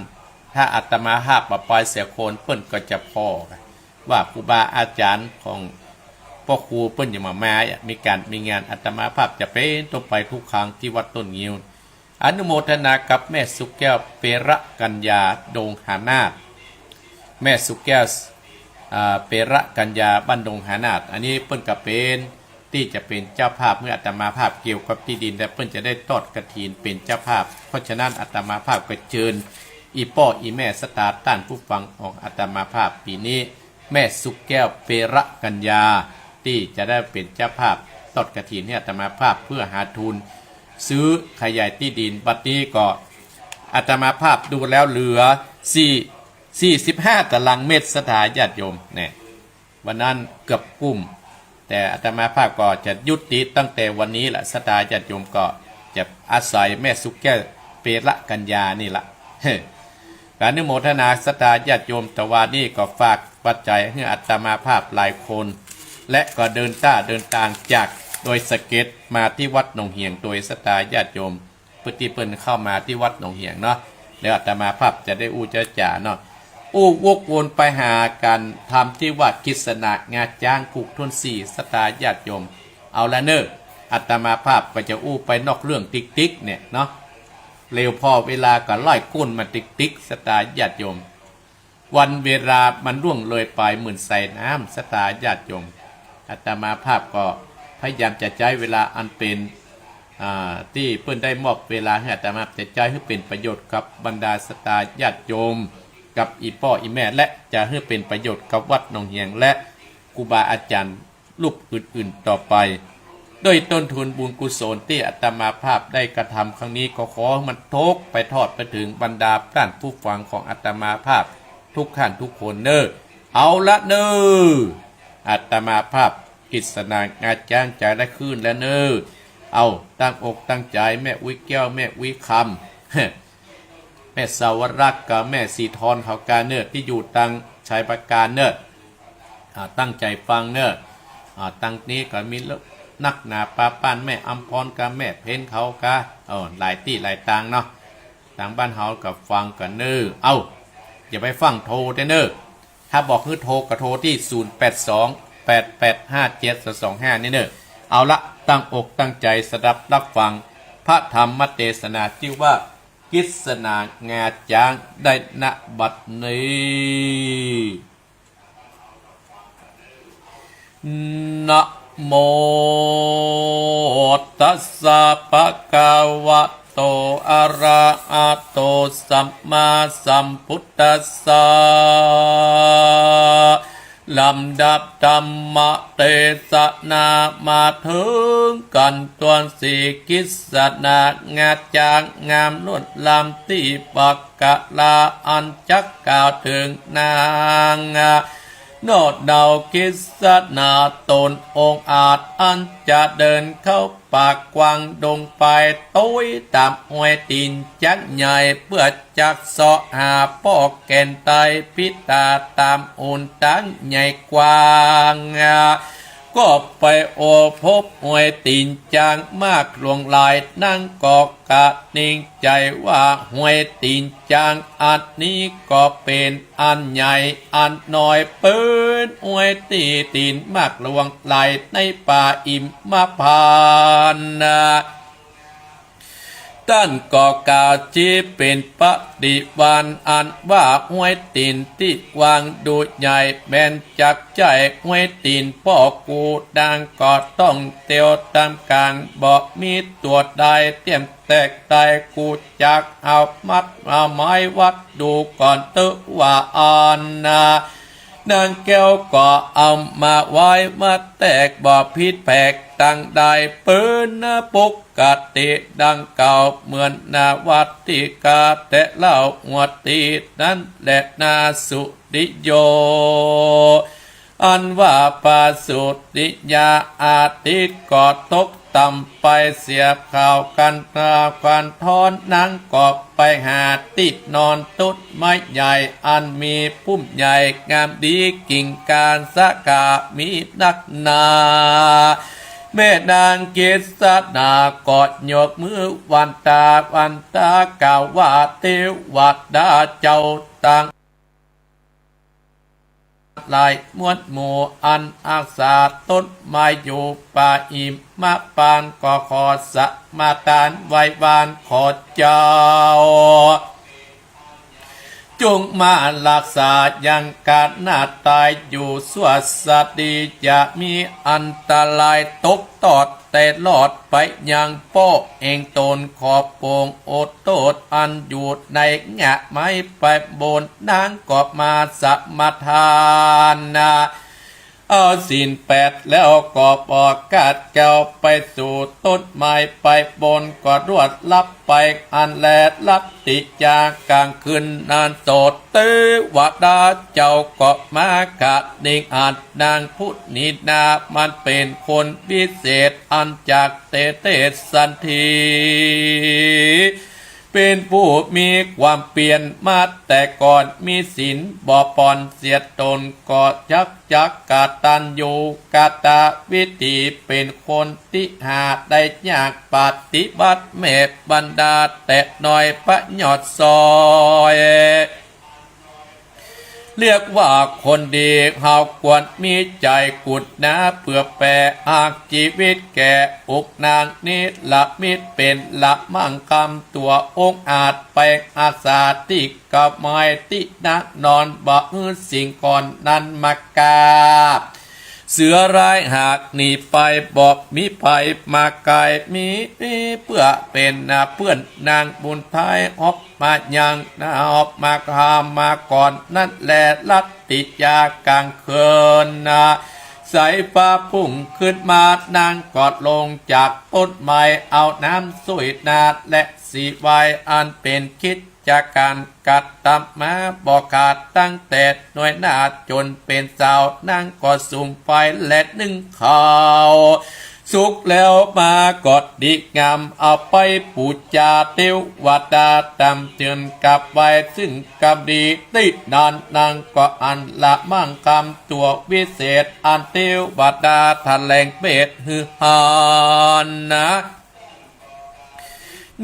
ถ้าอาตมาภาพบ่ไปเสียคนเปิ้นก็จะผ่อกั๋น ว่าครูบาอาจ๋ารย์ของป้อครูเปิ้นจะบ่มา มีก๋านมีงาน อาตมาภาพจ๋ำเป๋นต้องไปกู้ครั้งตี้วัดต้นงิ้ว อนุโมทนากับแม่สุขแก้ว เประกัญญา ดงหานาถ แม่สุขแก้ว อ่า เประกัญญา บ้านดงหานาถ อันนี้เปิ้นก็เป๋นตี้จะเป๋นเจ้าภาพหื้ออาตมาภาพเกี่ยวกับตี้ดิน และเปิ้นจะได้ทอดกฐินเป๋นเจ้าภาพ เพราะฉะนั้นอาตมาภาพก็เจิญอี่ป้ออี่แม่ศรัทธาต้านผู้ฟังของอาตมาภาพปี๋นี้ แม่สุขแก้ว เประกัญญา ตี้จะได้เป๋นเจ้าภาพทอดกฐินหื้ออาตมาภาพเพื่อหาทุนซื้อขยายตี้ดิน บัดนี้ก็อาตมาภาพดูแล้วเหลือสี่ สี่สิบห้าตารางเมตรศรัทธาญาติโยม แน่ วันนั้นเกือบกุ้ม แต่อาตมาภาพก็จะยุติตั้งแต่วันนี้แหละ ศรัทธาญาติโยมก็จะอาศัยแม่สุขแก้ว เประกัญญานี่ละ ก็อนุโมทนาศรัทธาญาติโยม ตะวานี้ก็ฝากปัจจัยหื้ออาตมาภาพหลายคน และก็เดินต้าเดินตางจากดอยสะเก็ดมาตี้วัดหนองเหียง โดยศรัทธาญาติโยม เปิ้นตี้เปิ้นเข้ามาตี้วัดหนองเหียงเนาะ แล้วอาตมาภาพจะได้อู้จะจ๋าเนาะ อู้วกวนไปหาก๋านทำตี้ว่ากิจสนางาจ๊างผูกถ้วนสี่ ศรัทธาญาติโยม เอาละเน่อ อาตมาภาพก็จะอู้ไปนอกเรื่องติ๊กๆ เนี่ยเนาะ เร็วผ่อเวลาก็ไล่ก้นมาติ๊กๆ ศรัทธาญาติโยม วันเวลามันล่วงเลยไปเหมือนสายน้ำ ศรัทธาญาติโยม อาตมาภาพก็พยายามจะใจ๊เวลาอันเป๋น อ่า ตี้เปิ้นได้มอบเวลาหื้ออาตมาภาพ จะใจ๊หื้อเป๋นประโยชน์กับบรรดาศรัทธาญาติโยม กับอี่ป้ออี่แม่ และจะหื้อเป๋นประโยชน์กับวัดหนองเหียง และครูบาอาจ๋ารย์ รูปอื่นๆ ต่อไป ด้วยต้นทุนบุญกุศลตี้อาตมาภาพได้กระทำครั้งนี้ ก็ขอให้มันตกไปทอดไปเถิงบรรดาต้านผู้ฟังของอาตมาภาพทุกท่านทุกคนเน่อ เอาละเน่อ อาตมาภาพกิจสนางาจ๊างจะได้ขึ้นแล้วเน่อ เอาตั้งอกตั้งใจ๋ แม่อุ๊ยแก้ว แม่อุ๊ยคำ แม่สาวรักษ์กับแม่สีทอนเขากาเน่อ ตี้อยู่ตางชัยปราการเน่อ อ่า ตั้งใจ๋ฟังเน่อ อ่า ตางนี้ก็มีนักหนาปาป้าน แม่อำพรกับแม่เพ็ญเขากา เออ หลายตี้หลายตางเนาะ ตางบ้านเฮาก็ฟังกั๋นเน่อ เอ้า อย่าไปฟั่งโทรเต๊อะเน่อ ถ้าบอกหื้อโทรก็โทรตี้ ศูนย์แปดสอง แปดแปดห้าเจ็ดสองสองห้า นี่เน่อ เอาละ ตั้งอกตั้งใจ๋สดับฮับฟัง พระธรรมเตสนา จื้อว่า กิจสนางาจ๊างได้ ณ บัดนี้ นะโมตัสสะ ภะคะวะโต อะระหะโต สัมมาสัมพุทธัสสะ ลำดับธรรมเตสนามาเถิงกั๋นตันสี่ กฤษณา งาจ๊างงามล้นลำตี้ปะกะลา อันจักกล่าวเถิงนาง โนดเนา กฤษณา ต๋นองอาจอันจะเดินเข้าป่ากว้างดงไป โตยต๋ามฮอยตี๋นจ๊างใหญ่ เปื้อจักเซาะหาป้อแก่นไตร ปิตาต๋ามอุ๋นต๋างใหญ่กว้าง ก็ไปโอพบฮอยตี๋นจ๊างมากหลวงหลาย นางก็กะนิ่งใจ๋ว่าฮอยตี๋นจ๊างอันนี้ก็เป๋นอันใหญ่อันน้อย เปิ้นฮอยตี้ตี๋นมากหลวงหลายในป่าหิมพานต์นะ ต้านก็กล่าวจี๊เป๋นปริวาร อันว่าฮอยตี๋นตี้กว้างดูใหญ่ แม้นจักใจ้ฮอยตี๋นป้อกู นางก็ต้องเตียวต๋ามก๋าง บ่มีตั๋วใดเตี้ยมแตกได้ กูจักเอามัดมาไม้วัดดูก่อนเต๊อะ ว่าอั้นนะ นางแก้วก็เอามาไว้มาแตก บ่ผิดแผกตังใด เปิ้นนะปกติดังเก่า เหมือนนาวัตติกาแต่เล่า หัวตี้นั้นแหละนาสุริโย อันว่าพระสุริยาอาทิตย์ก็ตกต่ำไปเสีย ข่าวกันตากันท้อน นางก็ไปหาตี้นอนต้นไม้ใหญ่ อันมีพุ่มใหญ่งามดี กิ่งก้านสาขามีนักหนา แม่นางกฤษณาก็ยกมือวันตาวันตากล่าวว่า เตวดาเจ้าตัง หลายมวลหมู่อันอาศัยต้นไม้อยู่ป่าหิมพานต์ ก็ขอสมาทานไหว้วานขอเจ้า จงมารักษายังก๋านนาต๋ายอยู่สั่วสดี จะมีอันตรายตกตอด แต่รอดไปยังป้อแห่งต๋น ขอปรงอดโต้ษอันอยู่ในหงะไม้ไปบน นางก็มาสมาทานนะ เอาศีลแปดแล้วก็ประกาศแก้วไปสู่ต้นไม้ไปบน ก็รวดลับไปอันแล ลัตติยาก๋างคืนนั้นโสด เตวดาเจ้าก็มากะนิ่งอัน นางผู้นี้นามันเป๋นคนวิเศษ อันจักเตเตสันที เป๋นผู้มีความเปียรมาแต่ก่อน มีศีลบ่ผ่อนเสียตน ก็จักจักกตัญญูกตวิธี เป๋นคนตี้หาได้ยาก ปฏิบัติแม่บรรดาแต่น้อยประยอดซอย เรียกว่าคนดี เฮาควรมีใจ๋กุณา เปื้อแผ่หากจีวิตแก่อกนาง นิรมิตเป๋นละมั่งคำ ตั๋วองอาจไปอาสาตี้กะไม้ตี้นักนอน บ่หื้อสิ่งของนั้นมากาบ เสือร้ายหากหนีไป บ่มีภัยมาใก้ มีเปื้อเป๋นเปื้อนนางบุญไทย ฮอกมายังนา ฮอกมาหามาก่อนนั้นแล ลัตติยาก๋างคืนนะ สายฟ้าพุ่งขึ้นมา นางก็ลงจากต้นไม้ เอาน้ำส้วยหน้าและสีไว้ อันเป๋นกิจก๋านกระตำมาบ่ขาด ตั้งแต่น้อยหน้าจ๋นเป๋นสาว นางก็สุมไฟและนึ่งข้าวสุกแล้วมาก็ดีงาม เอาไปปู๋จาเตวดาต๋ามเจือนกับไว้ ซึ่งกำดีตี้นั้น นางก็อันละมั่งคำตั๋ววิเศษ อันเตวดาแถลงเปรตหื้อหันนะ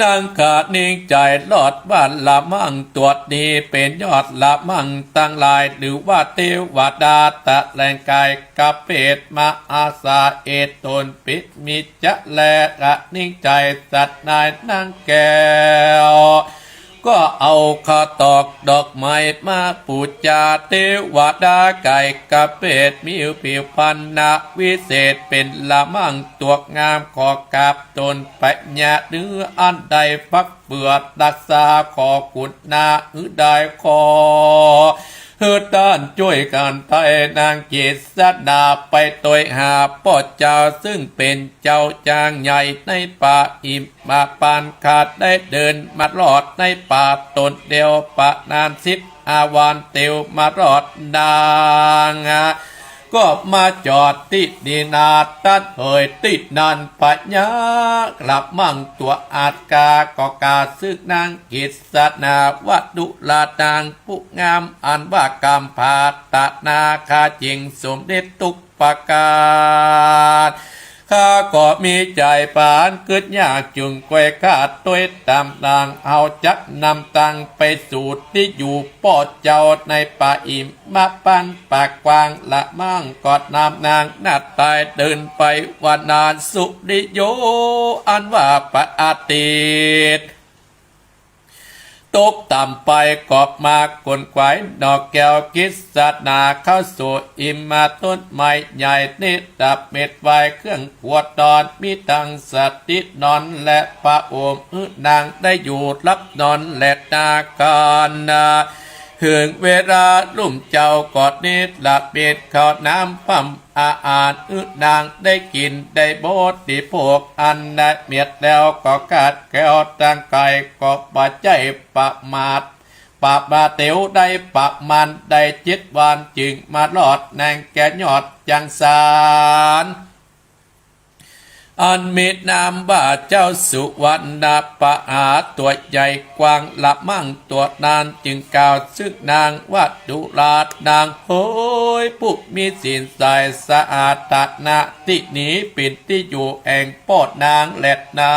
นางกะนิ่งใจ๋รอดว่า ละมั่งตั๋วนี้เป๋นยอดละมั่งตังหลาย หรือว่าเตวดาแถลงก๋ายกับเปรตมาอาสาเหตุตน ปิดมิจฉาแล กะนิ่งใจ๋สัตว์นายนางแก้ว ก็เอาข้าวตอกดอกไม้มาปู๋จาเตวดาก๋ายกับเปรต มีผิวพรรณวิเศษเป๋นละมั่งตั๋วงาม ขอกราบตนไปญาติ หรืออันใดฟักเปื้อรักษา ขอกุณาหื้อได้ขอ คือต้านจ้วยกั๋นไถ่นางเกศนาไปตวยหาป้อเจ้าซึ่งเป๋นเจ้าจางใหญ่ในป่าหิมพานต์ ข้าได้เดินมารอดในป่าต๋นเดียว ประมาณสิบห้าวัน เตียวมารอดนาง ก็มาจอดตี้นี่นา ต้านเหย ตี้นั้นพญาละมังตั๋วอาจกา ก็กล่าวซึ่งนางเกศนาว่า ดูราตางผู้งาม อันว่ากำพร้าตะนา ข้าจึงสำเร็จทุกประก๋าน ข้าก็มีใจ๋ปานกึ๊ดยาก จึงใค่คลาดตวยต๋ามนาง เฮาจักนำตางไปสู่ตี้อยู่ป้อเจ้าในป่าหิมพานต์ ปากกว้าง ละมังก็นำนางนาฏไตเดินไป วันนั้นสุริโย อันว่าพระอาทิตย์ ตกต่ำไป ก็มาขวนขวายหน่อแก้วเกศนา เข้าสู่หิมพานต์ต้นไม้ใหญ่ เนตรเม็ดไหว้เครื่องครัวนอน มีตังสตรีนอน และผ้าห่มหื้อนางได้อยู่หลับนอนแลนา ก๋านนา เถิงเวลารุ่งเจ๊าก็เนตรเม็ดเข้าน้ำพร่ำอาหารหื้อนางได้กิ๋นได้บริโภค อันเม็ดแล้วก็คลาดแคล้วตางก๋าย ก็บ่ใจ้ประมาท ประมาทเตียวได้ประมาณได้เจ็ดวัน จึงมารอดนางแก่ยอดจังสาร อันมีนามว่าเจ้าสุวรรณปหา ตั๋วใหญ่กว้างละมังตั๋วนั้น จึงกล่าวซึ่งนางว่า ดูราตางเหย ผู้มีศีลใสสะอาด ตะนาตี้นี้เป๋นตี้อยู่แห่งป้อนางแลนา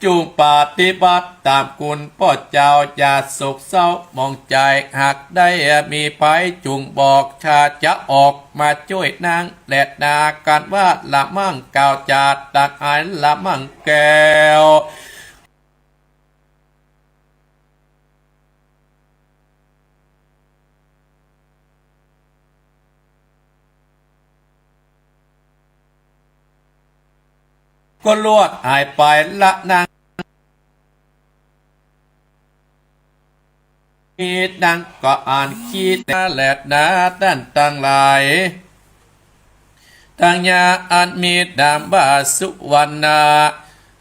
จุ่งปฏิบัติต๋ามคุณป้อเจ้า อย่าโศกเศร้าหมองใจ๋ หากได้มีภัยจุ่งบอก ข้าจะออกมาจ้วยนางแลนา ก๋านว่าละมังกล่าวจ๋าตักอายละมังแก้ว ก็ลวดหายไปละนาง นี้นางก็อันคิดแลนา ต้านตังหลาย ตังยาอันมีนามว่าสุวรรณะ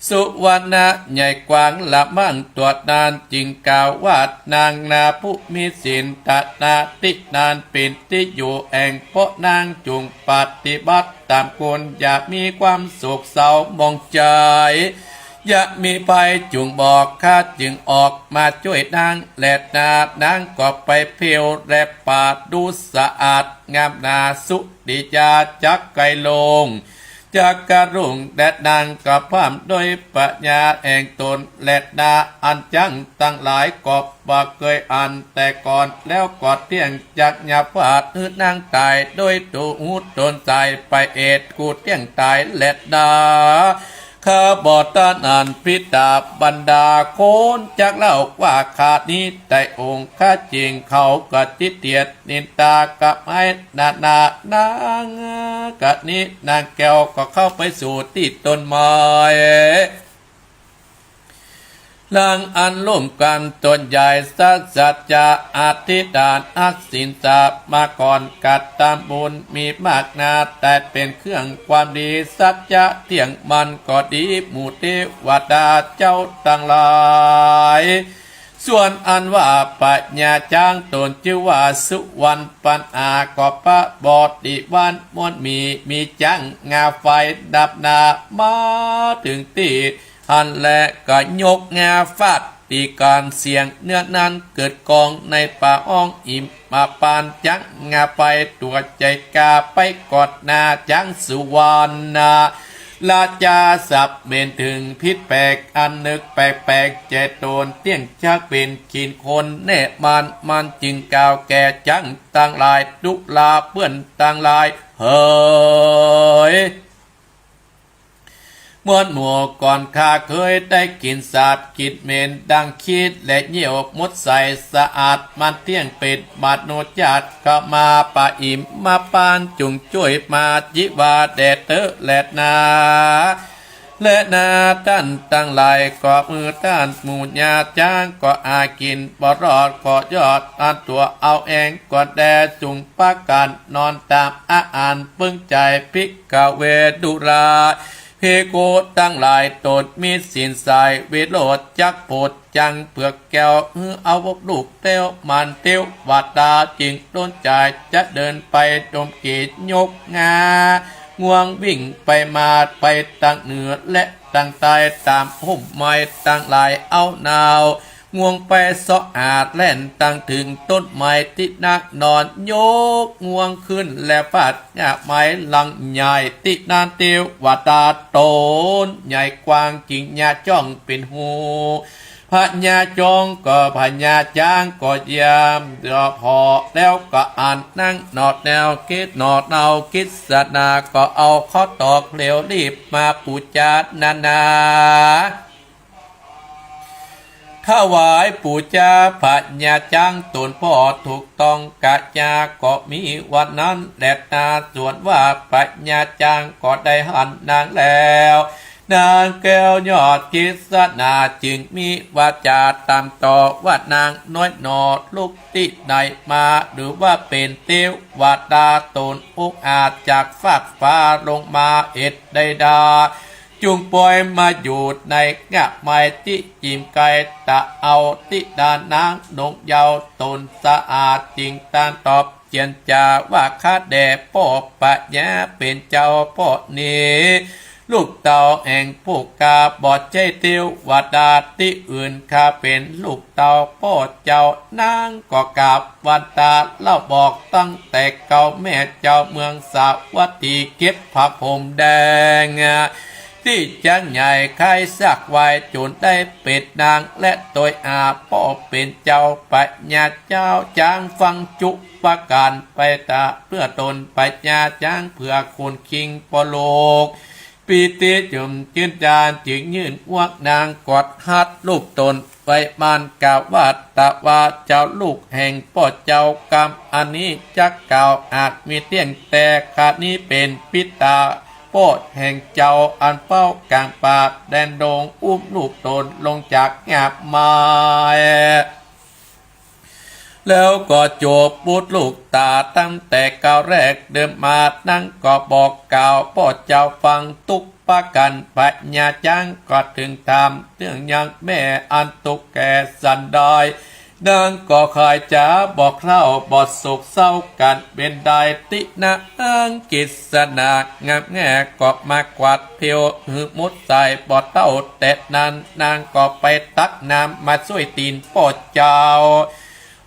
สุวรรณะใหญ่กว้างละมังตั๋วนั้น จึงกล่าวว่านางนาผู้มีศีล ตะนาตี้นั้นเป๋นตี้อยู่แห่งป้อนาง จุ่งปฏิบัติต๋ามคุณ อย่ามีความโศกเศร้าหมองใจ๋ อย่ามีภัยจุ่งบอก ข้าจึงออกมาจ้วยนางแลนา นางก็ไปเผียวแลป่าดูสะอาดงามนา สุริยาจักใก้ลง จักกะรุ่ง แลนางก็พร่ำด้วยปัญญาแห่งต๋นแลนา อันจั้งตังหลายก็บ่เกยหันแต่ก่อน แล้วก็เตี้ยงจักยาฟาดหื้อนางต๋าย โดยถูกต๋นใจ๋ไปเอดกูเตี้ยงต๋ายแลนา ข้าบ่ต้านอันพิตาบรรดาคนจักเล่าว่า ข้านี้ไต่องค์ข้าจริง เขาก็ติเตียดนินตากับไอ้นานานาง กะนี้นางแก้วก็เข้าไปสู่ตี้ต้นไม้ หลังอันร่วมกั๋นต๋นใหญ่สัจจะอธิษฐานอักษินสามาก่อน กระตำบุญมีมากนา แต่เป๋นเครื่องความดี สัจจะเตี้ยงมั่นก็ดี หมู่เตวดาเจ้าตังหลาย ส่วนอันว่าพญาจ๊างต๋นจื้อว่าสุวรรณปัญหา ก็พระบริวารมวลมี มีจ๊างงาไฟดับนา มาเถิงตี้หั้นแล ก็ยกงาฟาดตี้กั๋น เสียงเนื้อนั้นเกิดก้องในป่าอ้องหิมพานต์ จ๊างงาไฟตั๋วใหญ่ก้าไปกอดหน้าจ๊างสุวรรณะ ราชาสับเม็นเถิงพิษแปลก อันนึกแปลกๆ แก่ต๋นเตี้ยงจักเป๋นขินคนแน่มัน มันจึงกล่าวแก่จ๊างตังหลาย ดูราเปื้อนตังหลายเหย มวลหมู่ก่อนข้าเกยได้กิ๋นสาบกิ๋นเหม็นดังขี้และเยี่ยวมดใสสะอาด มันเตี้ยงเป๋นมนุษย์ญาติ เข้ามาป่าหิมพานต์ จุ่งจ้วยมาจิวาแด่เต๊อะแลนา และนาต้านตังหลาย ก็เมื่อต้านหมู่ญาจ๊างก็อากิ๋นบ่รอด ก็ยอดอันตั๋วเอาแองก็แด่ จุ่งปากั๋นนอนต๋ามอาอันเปิ้งใจ๋ ภิกขะเว ดูรา ภิกขุตังหลาย ตนมีศีลใส วิโรธจักผุด จังเปือกแก้ว หื้อเอาลูกเต๊ว มารเต๊วดาจึงโดนใจ๋ จะเดินไปดมกลิ่นยกงา ง่วงวิ่งไปมาไปตังเหนือและตังใต้ ต๋ามพุ่มไม้ตังหลายเอาหนาว ง่วงไปเซาะหาแล่นตังเถิงต้นไม้ตี้นักนอน ยกง่วงขึ้นและฟาดงาไม้หลังใหญ่ ตี้นั้นเต๊วดาต๋นใหญ่กว้าง จิ่งยาจ้องเป๋นฮู พญาจ้องก็พญาจ๊างก็ยาม เดี๋ยวผ่อแล้วก็อั้น นั่งหนอแนวกฤษ หนอแนวกฤษณา ก็เอาข้าวตอกเหลวรีบมาปู๋จานานา ถวายปู๋จาพญาจ๊างต๋นป้อ ถูกต้องกะยา ก็มีวันนั้นแลนา ส่วนว่าพญาจ๊างก็ได้หันนางแล้ว นางแก้วยอดกฤษณาจึงมีวาจ๋าต๋ามต่อว่า นางน้อยหนอ ลุกตี้ไหนมา หรือว่าเป๋นเต๊วดาต๋นอุกอาจจากฟากฟ้าลงมาเหตุใดดา จุ่งปอยมาอยู่ในงาไม้ตี้จิ่มไกล ตะเอาตี้ดานางดงเยาว์ต๋นสะอาด จิ่งตานตอบเจียนจ๋าว่า ข้าแด่ป้อพญาเป๋นเจ้าป้อนี้ ลูกเต้าแห่งผู้กา บ่ใจ้เต๊วดาตี้อื่น ข้าเป๋นลูกเต้าป้อเจ้า นางก็กราบวันตาเล่าบอกตั้งแต่เก่า แม่เจ้าเมืองสาวัตถีเก็บผ้าห่มแดง ตี้จ๊างใหญ่ใค่ซักไว้ จุ่นได้เป๋นนางและตวยอา ป้อเป๋นเจ้าพญาจ๊าง ฟังจุประก๋านไปตะเปื้อต๋นพญาจ๊าง เปื้อคุณคิงป้อลูก ปีติจุ่มจื้นจาน จึงยื่นอ้วกนางกอดฮัดลูกต๋นไว้มั่น กล่าวว่า ตะว่าเจ้าลูกแห่งป้อเจ้ากำอันนี้จักกล่าวอาจมีเตี้ยง แต่ข้านี้เป๋นปิตาป้อแห่งเจ้า อันเฝ้ากลางป่าแดนดง อุ้มลูกต๋นลงจากงาไม้ แล้วก็จูบบุตรลูกต๋าตั้งแต่ก้าวแรกเดิมมา นางก็บอกกล่าวป้อเจ้าฟังตุ๊กประก๋าน พญาจ๊างก็เถิงถามเตื้องยังแม่อันตุ๊กแก่สันใด นางก็ขายจ๋าบอกเล่าบ่โศกเศร้ากั๋นเป๋นใด ตี้นางกฤษณางามแง่ก็มากวาดเผีวหือหมดใสบ่เต้า แต่นั้นนางก็ไปตักน้ำมาจ้วยตี๋นป้อเจ้า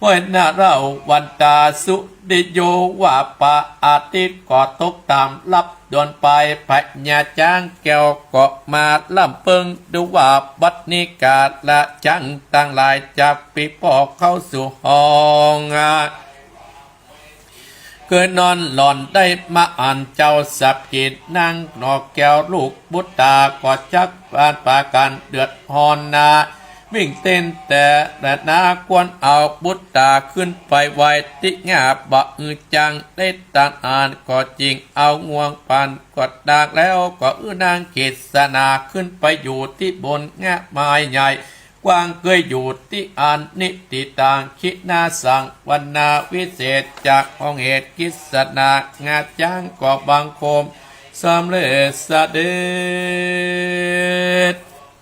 ห้วยนาเล่าวันตาสุริโย ว่าปะอาทิตย์ก็ตกต๋ามลับดวนไป พญาจ๊างแก้วก็มาล่ำเปิ้ง ดูว่าบัดนี้กาละจังตังหลาย จักปี้ป้อเข้าสู่ห้อง คืนนั้นหล่อนได้มาอั้นเจ้าสักกิจ นางหนอแก้วลูกบุตตา ก็จักปานปากั๋นเดือดฮ้อนนา วิ่งเต้นแต่ละนา ควรเอาบุตตาขึ้นไปไว้ตี้งาบ่หื้อจั้งได้ตานอัน ก็จิ่งเอาง่วงปันกดดาก แล้วก็หื้อนางกฤษณาขึ้นไปอยู่ตี้บนงาไม้ใหญ่ กว้างเกยอยู่ตี้อัน นิติตางคินาสังวนาวิเศษ จากห้องเหตุกฤษณางาจ๊างก็บังคมสำเร็จเสด็จ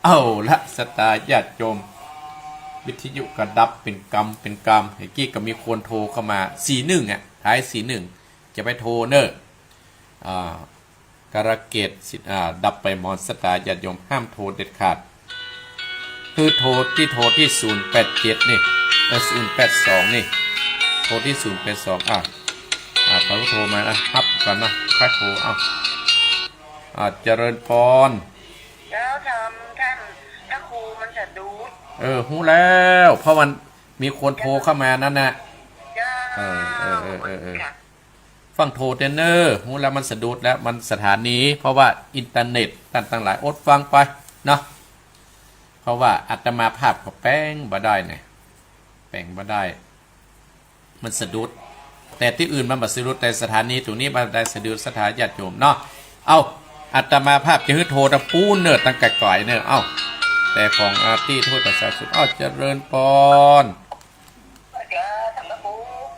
เอาละ ศรัทธาญาติโยม วิทยุก็ดับเป๋นกำเป๋นกำ เมื่อกี้ก็มีคนโทรเข้ามา สี่หนึ่ง อ่ะ ท้าย สี่หนึ่ง จะไปโทรเน่อ อ่า กาลเกตสิทธิ์ อ่า ดับไปหมอน ศรัทธาญาติโยมห้ามโทรเด็ดขาด คือโทรตี้ โทรตี้ ศูนย์แปดเจ็ด นี่ เออ ศูนย์แปดสอง นี่ โทรตี้ ศูนย์แปดสอง อ่ะ อ่ะ เขาโทรมานะ ฮับก่อนนะ ค่อยโทร เอ้า อ่ะ เจริญพร เจ้า ธรรมท่านพระครูมันสะดุด เออ ฮู้แล้ว เพราะมันมีคนโทรเข้ามานั่นน่ะ เจ้า เออ เออ เออ เออ เออ ค่ะ ฟังโทรเต๊อะเน่อ ฮู้แล้วมันสะดุดแล้ว มันสถานี เพราะว่าอินเทอร์เน็ตต้านตังหลาย อดฟังไปเนาะ เพราะว่าอาตมาภาพก็แปลงบ่ได้เนี่ย แปลงบ่ได้ มันสะดุด แต่ตี้อื่นมันบ่สะดุด แต่สถานีตรงนี้มันได้สะดุด ศรัทธาญาติโยมเนาะ เอ้า อาตมาภาพจะหื้อโทรตะปูนเน่อ ตังไก๋ๆ เน่อ เอ้า แต่ของอาตี้ทูตประชาชน เอ้า เจริญปอน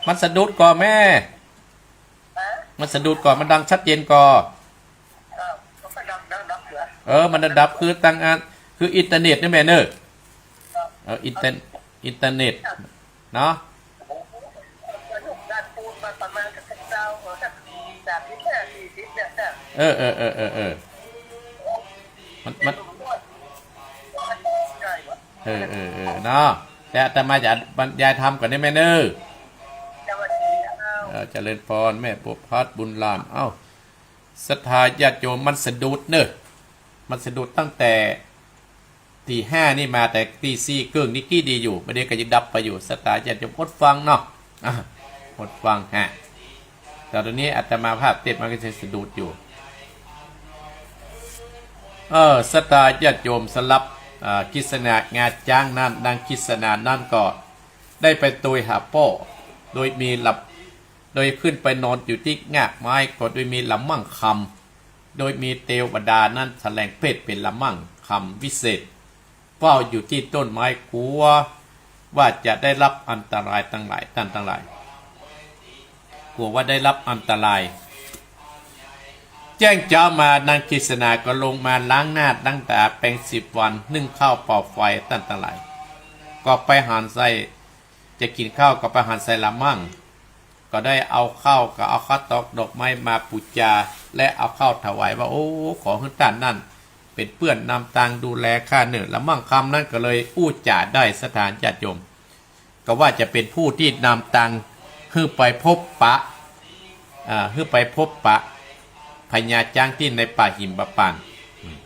มันสะดุดก่อแม่ มันสะดุดก่อ มันดังชัดเจนก่อ เออ มันดับๆ คือตังอัน คืออินเทอร์เน็ตนี่แม่เน่อ เออ อินเทอร์ อินเทอร์เน็ต เนาะ เออ เออ เออ เออ มัน มัน เออ เออ เออ เนาะ แต่อาตมาจะบรรยายธรรมก่อนได้ไหมเนอะ เออ เจริญปอน แม่บัวพัด บุญหลาน เอ้า ศรัทธาญาติโยม มันสะดุดเนอะ มันสะดุดตั้งแต่ ตีห้านี่มา แต่ตีสี่เกิ่งนี่กี้ดีอยู่ บ่าเดี่ยวก็จะดับไปอยู่ ศรัทธาญาติโยมอดฟังเนาะ อ่ะ อดฟังฮะ แต่ต๋อนนี้อาตมาภาพเตรียมมันก็จะสะดุดอยู่ เออ ศรัทธาญาติโยม สำหรับ อ่า กฤษณางาจ๊างนั้น นางกฤษณานั้นก็ได้ไปโตยหาป้อ โดยมีลำ โดยขึ้นไปนอนอยู่ตี้ง่าไม้ ก็โดยมีละมั่งคำ โดยมีเตวดานั้นแสดงเพศเป๋นละมั่งคำวิเศษ เฝ้าอยู่ตี้ต้นไม้ กั๋วว่าจะได้ฮับอันตรายตังหลาย ต้านตังหลาย กั๋วว่าได้ฮับอันตราย แจ้งเจ๊ามา นางกฤษณาก็ลงมาล้างหน้าล้างต๋า แปรงสีฟัน นึ่งข้าวเป่าไฟ ต้านตังหลาย ก็ไปหันใส่ จะกิ๋นข้าวก็ไปหันใส่ละมั่ง ก็ได้เอาข้าวกับเอาข้าวตอกดอกไม้มาปู๋จา และเอาข้าวถวายว่า โอ้ ขอหื้อต้านนั้นเป๋นเปื้อนนำตางดูแลข้าเน่อ ละมั่งคำนั้นก็เลยอู้จ๋าได้ ศรัทธาญาติโยม ก็ว่าจะเป๋นผู้ตี้นำตางหื้อไปพบปะ อ่า หื้อไปพบปะพญาจ๊างตี้ในป่าหิมปะปาน อืม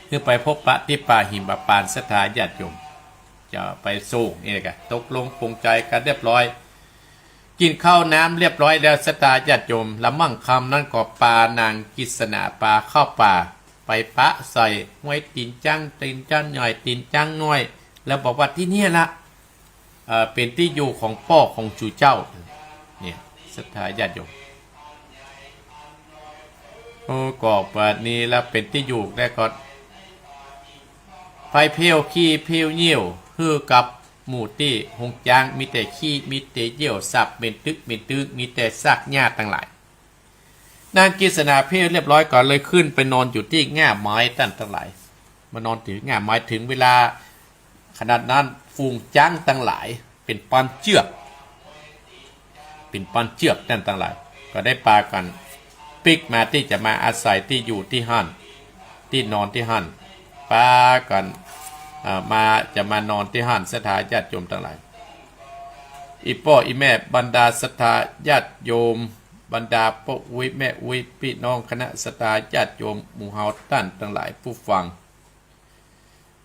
หื้อไปพบปะตี้ป่าหิมปะปาน ศรัทธาญาติโยม จะไปส่ง นี่ก็ตกลงปลงใจ๋กั๋นเรียบร้อย กิ๋นข้าวน้ำเรียบร้อยแล้ว ศรัทธาญาติโยม ละมั่งคำนั้นก็ปานางกฤษณาปาเข้าป่า ไปปะใส่ห้วยตี๋นจ๊าง ตี๋นจ๊างใหญ่ ตี๋นจ๊างน้อย แล้วบอกว่าตี้เนี่ยละ เอ่อ เป๋นตี้อยู่ของป้อของจูเจ้า เนี่ย ศรัทธาญาติโยม โอ้ ก็บัดนี้แล้วเป๋นตี้อยู่แล้วก็ ไปเผี้ยวขี้เผี้ยวเยี่ยว หื้อกับหมู่ตี้โฮงจ๊าง มีแต่ขี้ มีแต่เยี่ยว สาบเหม็นตึ๊กเหม็นตึ๊ก มีแต่ซากหญ้าตังหลาย นางกฤษณาเผี้ยวเรียบร้อยก็เลยขึ้นไปนอนอยู่ตี้ง่าไม้ ต้านตังหลาย มานอนตี้ง่าไม้ เถิงเวลา ขนาดนั้นฝูงจ๊างตังหลาย เป๋นปันเจื้อก เป๋นปันเจื้อก ต้านตังหลาย ก็ได้ปากั๋นปิ๊กมาตี้จะมาอาศัยตี้อยู่ตี้หั้น ตี้นอนตี้หั้น ปากั๋น เอ่อ มา จะมานอนตี้หั้น ศรัทธาญาติโยมตังหลาย อี่ป้ออี่แม่ บรรดาศรัทธาญาติโยม บรรดาป้ออุ๊ยแม่อุ๊ย ปี้น้องคณะศรัทธาญาติโยม หมู่เฮาต้านตังหลายผู้ฟัง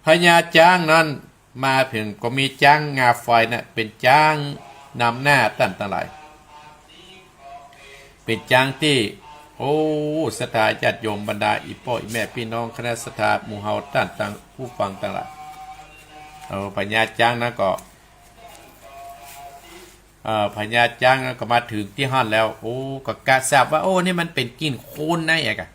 พญาจ๊างนั้นมาเถิงก็มีจ๊างงาไฟน่ะ เป๋นจ๊างนำหน้าต้านตังหลาย เป๋นจ๊างตี้ โอ้ ศรัทธาญาติโยม บรรดาอี่ป้ออี่แม่ ปี้น้องคณะศรัทธา หมู่เฮาต้านตังผู้ฟังตังหลาย เออ พญาจ๊างนั้นก็ เอ่อ พญาจ๊างนั้นก็มาเถิงตี้หั้นแล้ว โอ้ ก็กะทราบว่า โอ้ นี่มันเป๋นกลิ่นโคลนนะ เอกอะ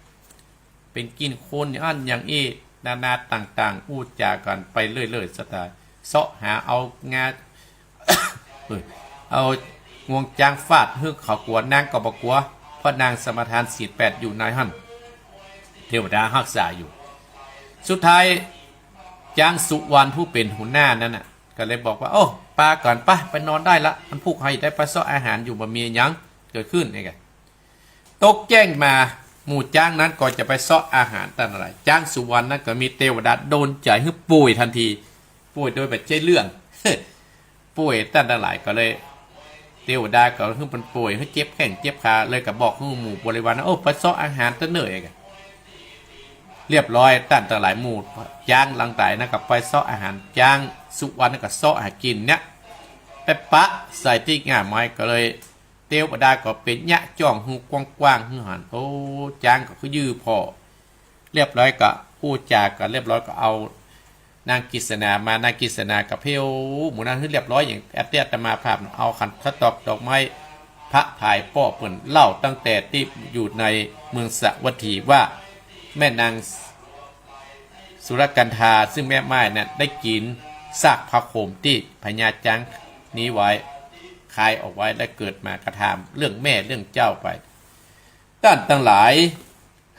เป๋นกลิ่นโคลนอย่างอั้นอย่างอี้ นานาต่างๆ อู้จ๋ากั๋นไปเรื่อยๆ ศรัทธา เซาะหาเอางา เอ้ย เอางวงจ๊างฟาดหื้อเขากั๋ว นางก็บ่กั๋ว เพราะนางสมาทานศีลแปดอยู่ในหั้น เตวดาฮักษาอยู่ สุดท้าย จ๊างสุวรรณผู้เป๋นหัวหน้านั้นน่ะ ก็เลยบอกว่า โอ้ ปากั๋นปะ ไปนอนได้ละ มันพุก เฮาจะได้ไปเซาะอาหารอยู่ บ่มีหยังเกิดขึ้น นี่ไง ตกแจ้งมา หมู่จ๊างนั้นก็จะไปเซาะอาหารต้านตังหลาย จ๊างสุวรรณนั้นก็มีเตวดาโดนใจ๋หื้อป่วยตันที ป่วยโดยบ่ใจ้เรื่อง ป่วยต้านตังหลาย ก็เลย เตวดาก็หื้อมันป่วย หื้อเจ็บแข้งเจ็บขา เลยก็บอกหื้อหมู่บริวารว่า โอ้ ไปเซาะอาหารเต๊อะเน่อ เรียบร้อย ต้านตังหลาย หมู่จ๊างตังหลายนั้นก็ไปเซาะอาหาร จ๊างสุวรรณนั้นก็เซาะหากิ๋นเนี่ย ไปปะใส่ตี้ง่าไม้ ก็เลย เตวดาก็เป๋นเยียะจ้องหื้อกว้างๆ หื้อหัน โอ้ จ๊างก็คือยื้อผ่อ เรียบร้อยก็อู้จ๋ากั๋นเรียบร้อยก็เอานางกฤษณามา นางกฤษณาก็เผี้ยวหมู่นั้นหื้อเรียบร้อย อย่างอาตมาภาพเอาขันข้าวตอกดอกไม้ พระผายป้อเปิ้นเล่าตั้งแต่ตี้อยู่ในเมืองสาวัตถีว่า แม่นางสุรกันธาซึ่งแม่ม่ายนั้นได้กิ๋นซากผ้าห่มตี้พญาจ๊างนี้ไว้ คายออกไว้ และเกิดมากระถามเรื่องแม่เรื่องเจ้าไป ต้านตังหลาย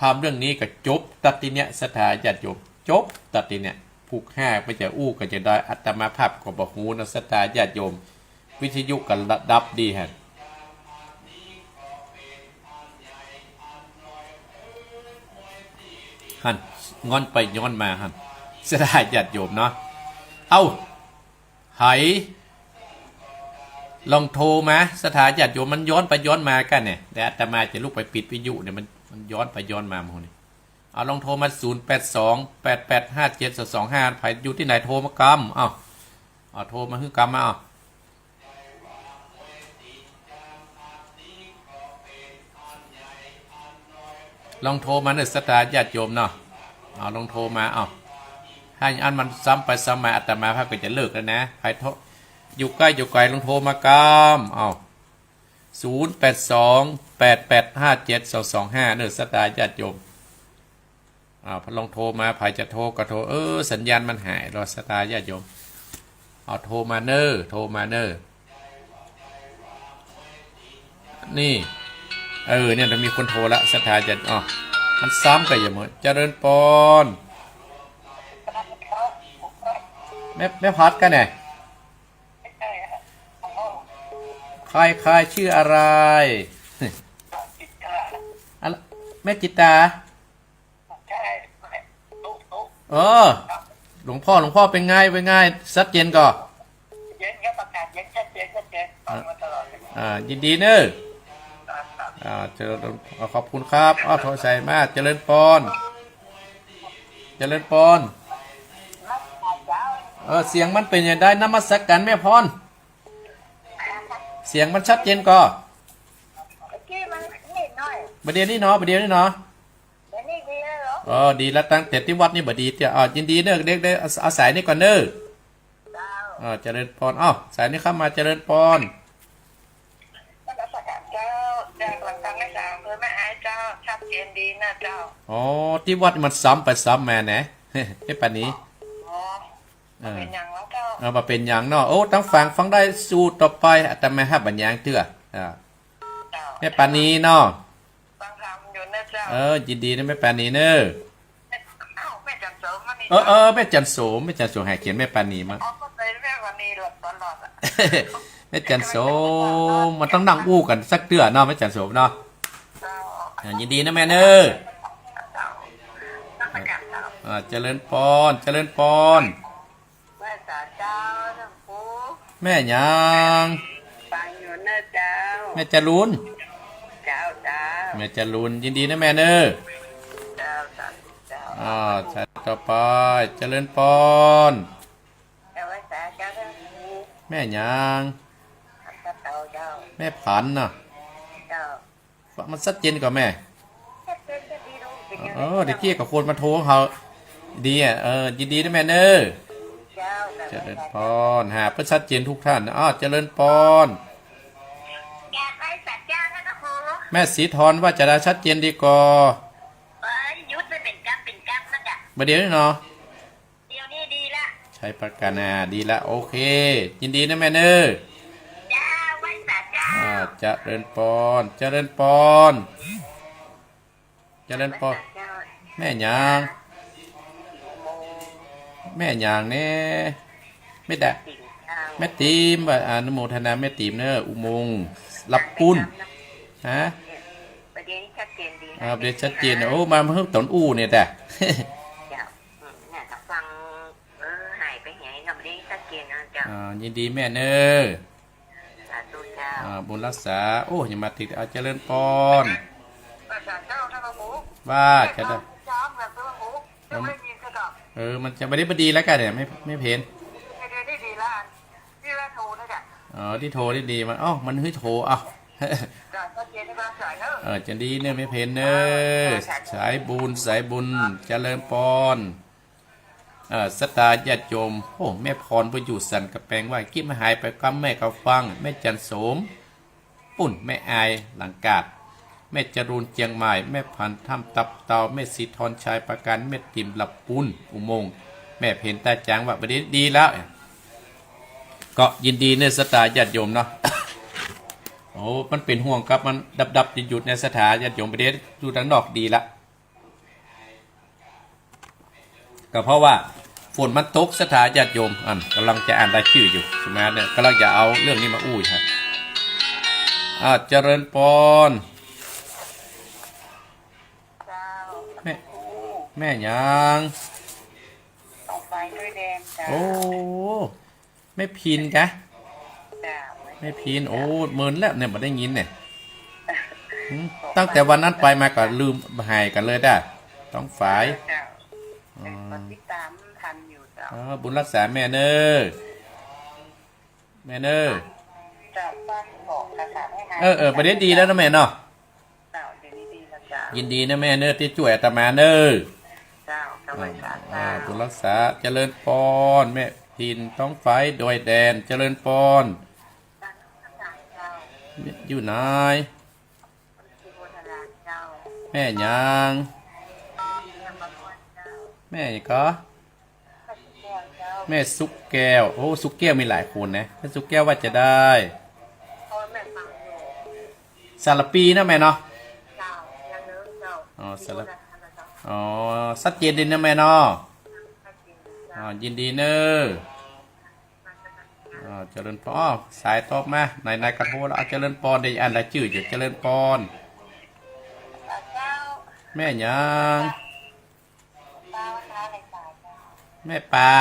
ถามเรื่องนี้ก็จบตั๊ดตี้เนี้ย ศรัทธาญาติโยม จบตั๊ดตี้เนี้ย ผูกห้าไปจะอู้ก็จะได้ อาตมาภาพก็บ่ฮู้นะ ศรัทธาญาติโยม วิทยุก็ดับดีฮะ หั้น ย้อนไปย้อนมาหั้น ศรัทธาญาติโยมเนาะ เอ้า ใผ ลองโทรมา ศรัทธาญาติโยม มันย้อนไปย้อนมากั๋นเนี่ย เดี๋ยวอาตมาจะลุกไปปิดวิทยุเนี่ย มัน มันย้อนไปย้อนมาหมดนี่ เอาลองโทรมา ศูนย์แปดสอง แปดแปดห้าเจ็ดสองสองห้า ใผอยู่ตี้ไหนโทรมากำ เอ้า เอาโทรมาหื้อกำมา เอ้า ลองโทรมาเน่อ ศรัทธาญาติโยมเนาะ เอาลองโทรมา เอา หั้นอันมันซ้ำไปซ้ำมา อาตมาภาพก็จะเลิกแล้วนะ ใผโทร อยู่ใก้อยู่ไก๋ ลองโทรมากำ เอา ศูนย์แปดสอง แปดแปดห้าเจ็ดสองสองห้า เน่อ ศรัทธาญาติโยม อ่า ลองโทรมา ใผจะโทรก็โทร เออ สัญญาณมันหายเหรอ ศรัทธาญาติโยม เอาโทรมาเน่อ โทรมาเน่อ นี่ เออ เนี่ย มีคนโทรละ ศรัทธาญาติ อ๋อ มันซ้ำกั๋นอยู่หมด เจริญปอน แม่ แม่พัดกั๋นเนี่ย ใคร ใครชื่ออะไร อะไร แม่จิตตา ใช่ ตุ๊ ตุ๊ เออ หลวงพ่อ หลวงพ่อเป๋นไง เป๋นไง ชัดเจนก่อ เย็นครับ อากาศเย็น ชัดเจน ชัดเจน ฟังมาตลอดเลย อ่า ยินดีเน่อ ครับ ครับ อ่า เจริญ อ่า ขอบคุณครับ อ้าว โทรใส่มา เจริญปอน เจริญปอน เออ เสียงมันเป๋นจะได นมัสการแม่พร เสียงมันชัดเจนก่อ เมื่อกี้มันนิดหน่อย บ่าเดี่ยวนี้เนาะ บ่าเดี่ยวนี้เนาะ เดี๋ยวนี้ดีแล้วเหรอ เออ ดีแล้ว ตั้งแต่ตี้วัดนี่บ่ดีเตื้อ อ่า ยินดีเน่อ เดี๋ยว เดี๋ยว เอา เอาสายนี้ก่อนเน่อ เจ้า อ่า เจริญปอน อ้าว สายนี้เข้ามา เจริญปอน นมัสการเจ้า จากหลังกลางแม่สาง อำเภอแม่อายเจ้า ชัดเจนดีนะเจ้า อ๋อ ตี้วัดมันซ้ำไปซ้ำมาแหนะ แม่ปานี อ๋อ เออ บ่เป๋นหยังแล้วเจ้า เออ บ่เป๋นหยังเนาะ โอ้ ตังฝางฟังได้ สู้ต่อไป อาตมาฮับบ่หยังเตื้อ อ่า เจ้า แม่ปานีเนาะ ฟังธรรมอยู่นะเจ้า เออ ยินดีเน่อ แม่ปานีเน่อ อ้าว แม่จันโสมมานี่ เออ เออ แม่จันโสม แม่จันโสม หาเขียนแม่ปานีมา อ๋อ ก็เลยแม่ปานีหลอดตลอดอะ แม่จันโสม มันต้องนั่งอู้กั๋นสักเตื้อเนาะ แม่จันโสมเนาะ เจ้า อ่า ยินดีเน่อแม่เน่อ เจ้า นมัสการเจ้า อ่า เจริญปอน เจริญปอน ไหว้สาเจ้าท่านครู แม่หยัง ฟังอยู่เน่อเจ้า แม่จรูน เจ้า เจ้า แม่จรูน ยินดีเน่อแม่เน่อ เจ้า สาธุเจ้า อ่า สาธุต่อไป เจริญปอน เจ้า ไหว้สาเจ้าท่านครู แม่หยัง ข้าพเจ้าเจ้า แม่ผันน่ะ เจ้า มันชัดเจนก่อแม่ ชัดเจนก็ดีลูก เออ เดี๋ยวกี้ก็คนมาโทรเขา ดีอ่ะ เออ ยินดีเน่อแม่เน่อ เจ้า เจริญปอน หาเปิ้นชัดเจนทุกท่าน อ้าว เจริญปอน อยากได้สัญญาณนะครู แม่ศรีธรว่าจะได้ชัดเจนดีก่อ เอ้ย หยุดไปเป๋นกำเป๋นกำนะจ๊ะ บ่าเดี่ยวนี้เนาะ เดี๋ยวนี้ดีละ ชัยประการ อ่า ดีละ โอเค ยินดีเน่อแม่เน่อ เจ้า ไหว้สาเจ้า อ่า เจริญปอน เจริญปอน เจริญปอน ไหว้สาเจ้า แม่หยัง แม่หยังแน่ แม่ดา แม่ติ๋มเจ้า แม่ติ๋ม ว่าอนุโมทนาแม่ติ๋มเน่อ อุโมงค์รับปุ้น ฮะ บ่าเดี่ยวนี้ชัดเจนดี อ่า บ่าเดี่ยวชัดเจน โอ้ มาเพิ่งต๋นอู้เนี่ยแต่ เจ้า อืม เนี่ย ก็ฟัง เออ หายไปไหนเนาะ บ่าเดี่ยวนี้ชัดเจนนะเจ้า อ่า ยินดีแม่เน่อ สาธุเจ้า อ่า บุญรักษา โอ้ ยังมาติด เอา เจริญปอน ว่าจะได้ เออ มันจะบ่าเดี่ยวบ่าดีแล้วกั๋นเนี่ย แม่ แม่เพ็ญ เออ ตี้โทรนี่ดีมา เอ้า มันหื้อโทร เอ้า เออ จะดีเน่อ แม่เพ็ญเน่อ สายบุญ สายบุญ เจริญปอน เอ่อ ศรัทธาญาติโยม โอ้ แม่พรไปอยู่สันกำแปงว่า กี้มันหายไปกำ แม่ก็ฟัง แม่จันโสม ปุ้น แม่อายหลังกาด แม่จรูนเจียงใหม่ แม่ผันถ้ำตับเตา แม่ศรีธรชัยประการ แม่ติ่มละปูนอุโมงค์ แม่เพ็ญต้าจ๋าง ว่าบ่ดี ดีแล้ว ก็ยินดีเน่อศรัทธาญาติโยมเนาะ โอ้ มันเป๋นห่วงครับ มันดับๆ หยุดๆ เน่อศรัทธาญาติโยม บ่ดี อยู่ตังนอกดีละ ก็เพราะว่าฝนมันตก ศรัทธาญาติโยม อัน ก่ำลังจะอ่านรายจื้ออยู่ สมาเนี่ย ก่ำลังจะเอาเรื่องนี้มาอู้อยู่ฮะ อ่า เจริญปอน เจ้า แม่ แม่หยัง ต้องไปด้วยแดนเจ้า โอ้ แม่พินกะ เจ้า แม่พิน โอ้ เมินแล้วเนี่ย บ่ได้ยินเนี่ย หืม ตั้งแต่วันนั้นไปมาก็ลืมหายกั๋นเลยด้า ต้องฝาย เจ้า อ๋อ ก็ติดตามทันอยู่เจ้า อ๋อ บุญรักษาแม่เน่อ แม่เน่อ เจ้า ต้องบอกภาษาให้หาย เออ เออ บ่ดี ดีแล้วเนาะแม่เนาะ เจ้า เดี๋ยวนี้ดีแล้วเจ้า ยินดีเน่อแม่เน่อ ตี้จ้วยอาตมาเน่อ เจ้า สวัสดีเจ้า อ่า บุญรักษา เจริญปอน แม่พิน ต้องฝาย ดอยแดน เจริญปอน เจ้า อยู่ไหน เจ้า แม่หยัง แม่หยังก็ แม่สุกแก้ว โอ้ สุกแก้วมีหลายคนนะ แม่สุกแก้วว่าจะได้ สารภีเนาะแม่เนาะ อ๋อ สาร อ๋อ ชัดเจนดีเนาะแม่เนาะ อ๋อ ยินดีเน่อ อ่า เจริญปอน อ้าว สายตอบมา ไหนๆ ก็โทรแล้ว อ่ะ เจริญปอน เดี๋ยวอ่านรายจื้ออยู่ เจริญปอน แม่หยัง แม่ปา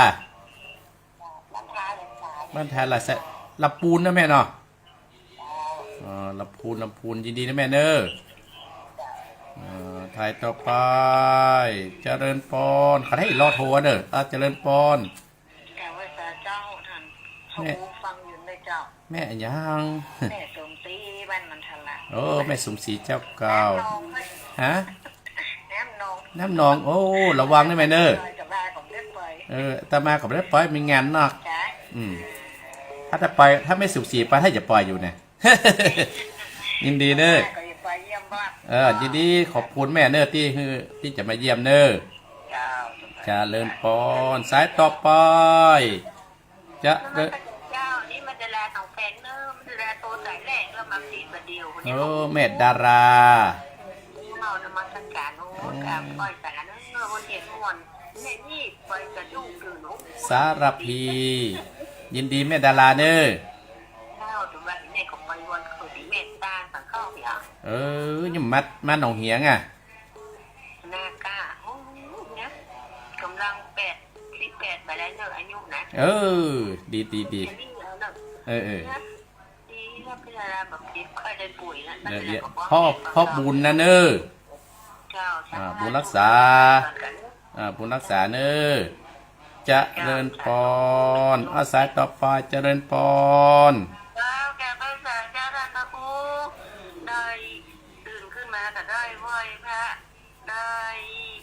บ้านทาหลายสาย ละปูนนะแม่เนาะ อ่า ละปูน ละปูน ยินดีนะแม่เน่อ อ่า สายต่อไป เจริญปอน ขอให้รอโทรเน่อ อ่ะ เจริญปอน กราบไหว้สาเจ้าท่าน แม่ ผู้ฟังอยู่นะเจ้า แม่หยัง แม่สมศรีบ้านมันทละ โอ้ แม่สมศรีเจ้าเก่า น้ำนอง ฮะ น้ำนอง น้ำนอง โอ้ ระวังนะแม่เน่อ ดอยกับบ้านผมเรียกไป เออ อาตมาก็บ่ได้ไป มีงานนอก จ้ะ อืม ถ้าจะไป ถ้าแม่สมศรีไป ถ้าจะไปอยู่เนี่ย ยินดีเน่อ ก็จะไปเยี่ยมบ้าน เออ ยินดี ขอบคุณแม่เน่อ ตี้หื้อ ตี้จะมาเยี่ยมเน่อ เจ้า เจริญปอน สายต่อไป จะ นมัสการเจ้า นี่มันจะแลสองแผงเนอะ มันจะแลโตสายแรกแล้วมาสี่ประเดี๋ยวคนนี้ โอ้ แม่ดารา เมานมัสการ โอ้ อืม กราบไหว้สาเนอะ วันเห็นม่วน เนี่ยนี่ไปกระดูกอยู่เนอะ สารภี ยินดีแม่ดาราเน่อ เจ้า แต่ว่าเนี่ยก็ไปวันเกิดแม่ตาสังเข้าเนี่ย เออ ยังมา มาหนองเหียงอ่ะ นาก้า โอ้ เนี่ย กำลังแปดสิบแปดไปแล้วเนอะ อายุนะ เออ ดี ดี ดี อันนี้เอาเนอะ เออ เออ เนี่ย ดีครับ พี่ดาราแบบคิดค่อยได้ป่วยนะ เดี๋ยว เดี๋ยว พ่อ พ่อบุญนะเน่อ เจ้า อ่า บุญรักษา อ่า บุญรักษาเน่อ เจริญปอน อ่า สายต่อไป เจริญปอน เจ้า แก่พระสาเจ้าท่านพระครู ได้ตื่นขึ้นมาก็ได้ไหว้พระ ได้